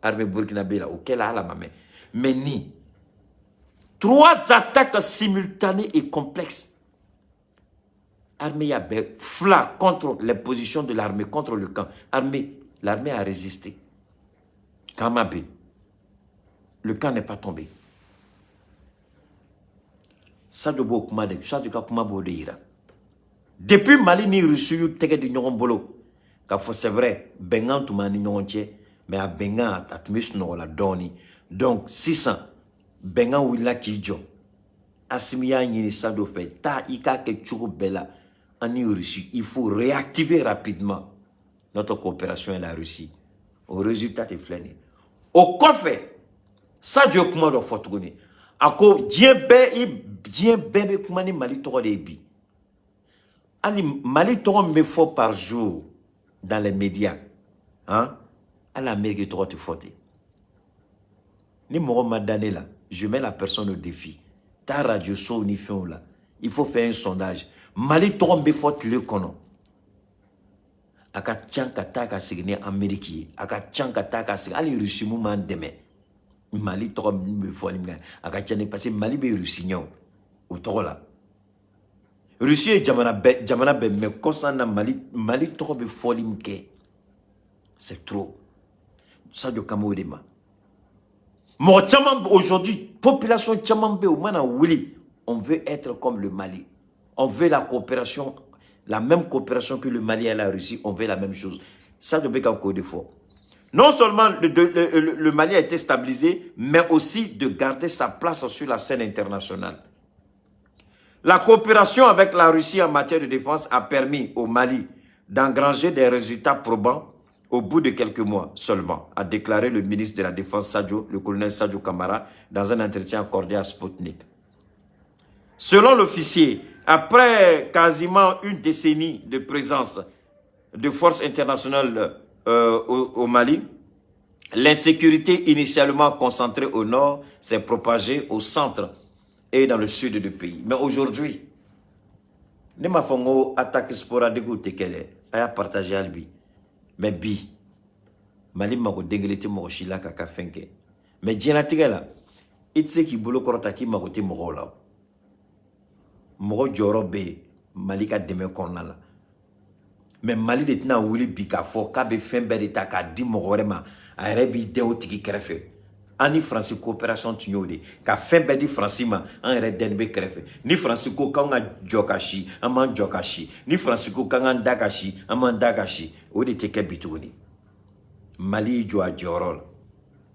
armée burkinabé la, o kɛla hali a ma mɛn. Mais ni trois attaques simultanées et complexes. Armée y'a bɛɛ fila contre les positions de l'armée, contre le camp. Armée, l'armée a résisté. Camp ma bin. Le camp n'est pas tombé. Sadio b'o kuma de, Sadio ka kuma b'o de yira. Depuis Mali ni Russie y'u tɛgɛ di ɲɔgɔn bolo, k'a fɔ c'est vrai, bɛnkan tun b'an ni ɲɔgɔn cɛ, mais a bɛnkan a tun bɛ sunɔgɔ la dɔɔni. Donc sisan bɛnkan wulila k'i jɔ. Assimi y'a ɲini Sadio fɛ, taa i k'a kɛ cogo bɛɛ la, an ni Russie, il faut réactiver rapidement notre coopération avec la Russie. O résultat de filɛ nin ye. O kɔfɛ, Sadio ye kuma dɔ fɔ tuguni. A ko diɲɛ bɛɛ, i diɲɛ bɛɛ bɛ kuma ni Mali tɔgɔ de ye bi. Hali Mali tɔgɔ min bɛ fɔ par jour dans les médias, hein, hali Amérique tɔgɔ tɛ fɔ ten. Ni mɔgɔ ma da ne la, je mets la personne au défi. Taa radio sow ni fɛnw la, il faut faire un sondage. Mali tɔgɔ min bɛ fɔ tile kɔnɔ, a ka ca ka taa ka segin ni Amérique ye, a ka ca ka taa ka segin hali Russie mun m'an dɛmɛ. Mali tɔgɔ min bɛ fɔli min kɛ, a ka ca ni, parce que Mali bɛ Russie ɲɛ o, o tɔgɔ la. Russie ye jamana bɛɛ, jamana bɛɛ, mais kɔsan na Mali tɔgɔ bɛ fɔli min kɛ, c'est trop. Sadio kan b'o de ma. Mɔgɔ caman aujourd'hui, population caman bɛ yen, u mana wuli, on veut être comme le Mali. On veut la coopération, la même coopération que le Mali et la Russie, on veut la même chose. Sadio bɛ ka k'o de fɔ. Non seulement le Mali a été stabilisé, mais aussi de garder sa place sur la scène internationale. La coopération avec la Russie en matière de défense a permis au Mali d'engranger des résultats probants au bout de quelques mois seulement, a déclaré le ministre de la Défense Sadio, le colonel Sadio Kamara, dans un entretien accordé à Sputnik. Selon l'officier, après quasiment une décennie de présence de forces internationales au Mali, l'insécurité initialement concentrée au nord s'est propagée au centre et dans le sud du pays. Mais aujourd'hui, ne m'a fɔ n ko attaque sporadique tɛ kɛ dɛ, a y'a partager hali bi. Mais bi, Mali mago den kelen tɛ mɔgɔ si la k'a ka fɛn kɛ. Mais diɲɛlatigɛ la, i tɛ se k'i bolo kɔrɔta k'i mago tɛ mɔgɔw la. Mɔgɔ jɔyɔrɔ bɛ yen Mali ka dɛmɛ kɔnɔna la. Mais Mali de tɛna wuli bi k'a fɔ k'a bɛ fɛn bɛɛ de ta k'a di mɔgɔ wɛrɛ ma, a yɛrɛ b'i dɛn o tigi kɛrɛfɛ. An ni Faransi coopération tun y'o de, ka fɛn bɛɛ di Faransi ma, an yɛrɛ dɛnni bɛ kɛrɛfɛ. Ni Faransi ko k'an ka jɔ ka si, an b'an jɔ ka si. Ni Faransi ko k'an k'an da ka si, an b'an da ka si. O de tɛ kɛ bi tuguni. Mali y'i jɔ a jɔyɔrɔ la.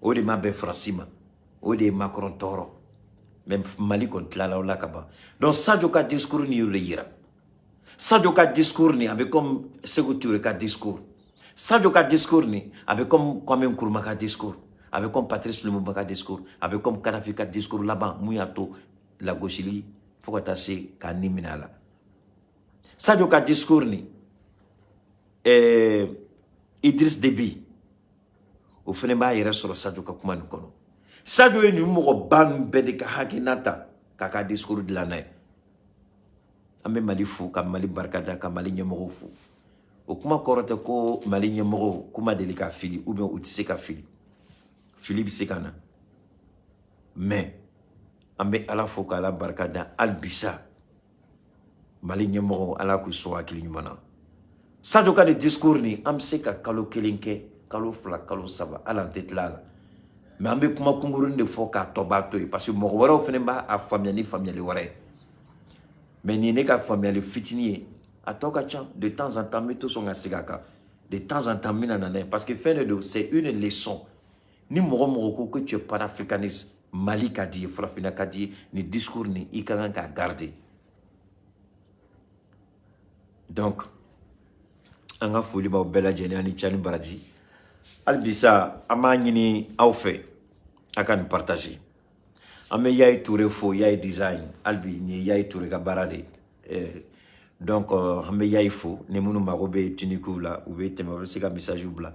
O de ma bɛn Faransi ma, o de ye Macron tɔɔrɔ. Mais Mali kɔni tilala o la ka ban. Donc Sadio ka discours nin y'o de yira. Sadio ka discours nin a bɛ comme Sékou Touré ka discours. Sadio ka discours nin a bɛ comme Kwame Nkrumah ka discours, a bɛ comme Patrice Lumumba ka discours, a bɛ comme Kadhafi ka discours laban mun y'a to lagosili fo ka taa se k'a ni minɛ a la. Sadio ka discours nin, Idriss Déby o fana b'a yɛrɛ sɔrɔ Sadio ka kuma nin kɔnɔ. Sadio ye nin mɔgɔba ninnu bɛɛ de ka hakilina ta k'a ka discours dilan n'a ye. An bɛ Mali fo, ka Mali barikada, ka Mali ɲɛmɔgɔw fo. O kuma kɔrɔ tɛ ko Mali ɲɛmɔgɔw k'u ma deli ka fili ou bien u tɛ se ka fili. Fili bɛ se ka na, mais an bɛ Ala fo k'Ala barikada hali bisa. Mali ɲɛmɔgɔw, Ala k'u sɔn hakili ɲuman na. Sadio ka nin discours nin, an bɛ se ka kalo 1 kɛ, kalo 2, kalo 3, hali an tɛ tila a la. Mais an bɛ kuma kunkurunin de fɔ k'a tɔ b'a to yen, parce que mɔgɔ wɛrɛw fana b'a a faamuya ni faamuyali wɛrɛ ye. Mais nin ye ne ka faamuyali fitinin ye, a tɔ ka ca. De temps en temps n bɛ to sɔn ka segin a kan, de temps en temps n bɛna na n'a ye, parce que fɛn de don, c'est une leçon. Ni mɔgɔ mɔgɔ ko que tu es panafricaniste, Mali ka di ye, farafinna ka di ye, nin discours nin i ka kan k'a garder. Donc an ka foli b'aw bɛɛ lajɛlen ani ca ni baraji. Hali bi sa, an b'a ɲini aw fɛ a ka nin partager. An bɛ Yayi Touré fo, Yayi Design. Hali bi nin ye Yayi Touré ka baara de ye. Donc an bɛ Yayi fo. Ni minnu mago bɛ tuniquew la, u bɛ tɛmɛ, u bɛ se ka message bila.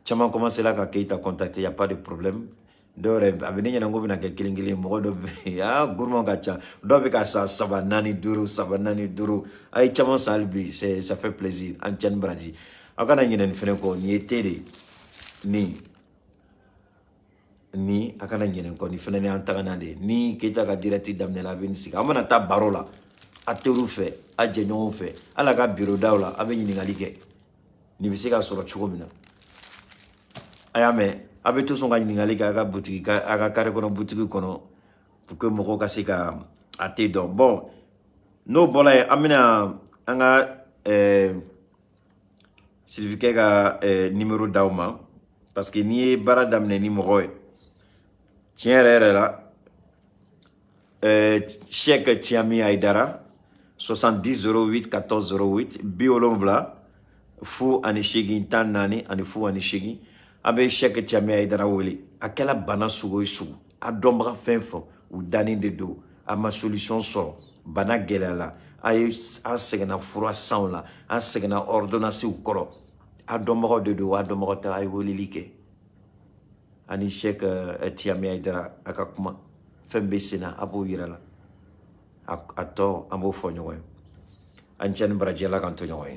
Caman commencé la ka Keyita contacter, y a pas de problème. Dɔw yɛrɛ a bɛ ne ɲɛna ko bɛna kɛ kelen kelen. Mɔgɔ dɔ bɛ yen, aa, gourmand ka ca. Dɔw bɛ ka san 3, 4, 5, 3, 4, 5. A ye caman san hali bi, c'est ça fait plaisir. An cɛ ni baraji. Aw kana ɲinɛ nin fɛnɛ kɔ, nin ye thé de ye. Nin ni a kana ɲinɛ kɔ, nin fɛnɛ ni an tagana de ye. Ni Keyita ka direct daminɛ la, a bɛ nin sigi, an mana taa baro la. A teriw fɛ, a jɛɲɔgɔnw fɛ, hali a ka bureau daw la, a bɛ ɲininkali kɛ nin bɛ se ka sɔrɔ cogo min na. A y'a mɛn, a bɛ to sɔn ka ɲininkali kɛ a ka butigi, a ka carré kɔnɔ, butigi kɔnɔ, pour que mɔgɔw ka se ka a te dɔn. Bon, n'o bɔra yen, an bɛna an ka sirifikɛ ka numéro d'aw ma, parce que n'i ye baara daminɛ ni mɔgɔ ye, tiɲɛ yɛrɛ yɛrɛ la, Cheikh Tiami Aidara, 70 08 14 08, 70 08 48. A bɛ Cheikh Tiami Aidara wele. A kɛla bana sugu o sugu, a dɔnbaga fɛn fɛn, u dannen de don. A ma solution sɔrɔ, bana gɛlɛyala, a ye, an sɛgɛnna fura sanw la, an sɛgɛnna ordonnance kɔrɔ, a dɔnbagaw de don, a dɔnbagaw tɛ, a ye weleli kɛ ani Cheikh Tiami Aidara, a ka kuma fɛn bɛ sen na, a b'o yira la, a tɔ an b'o fɔ ɲɔgɔn ye. An cɛ ni baraji, Ala k'an to ɲɔgɔn ye.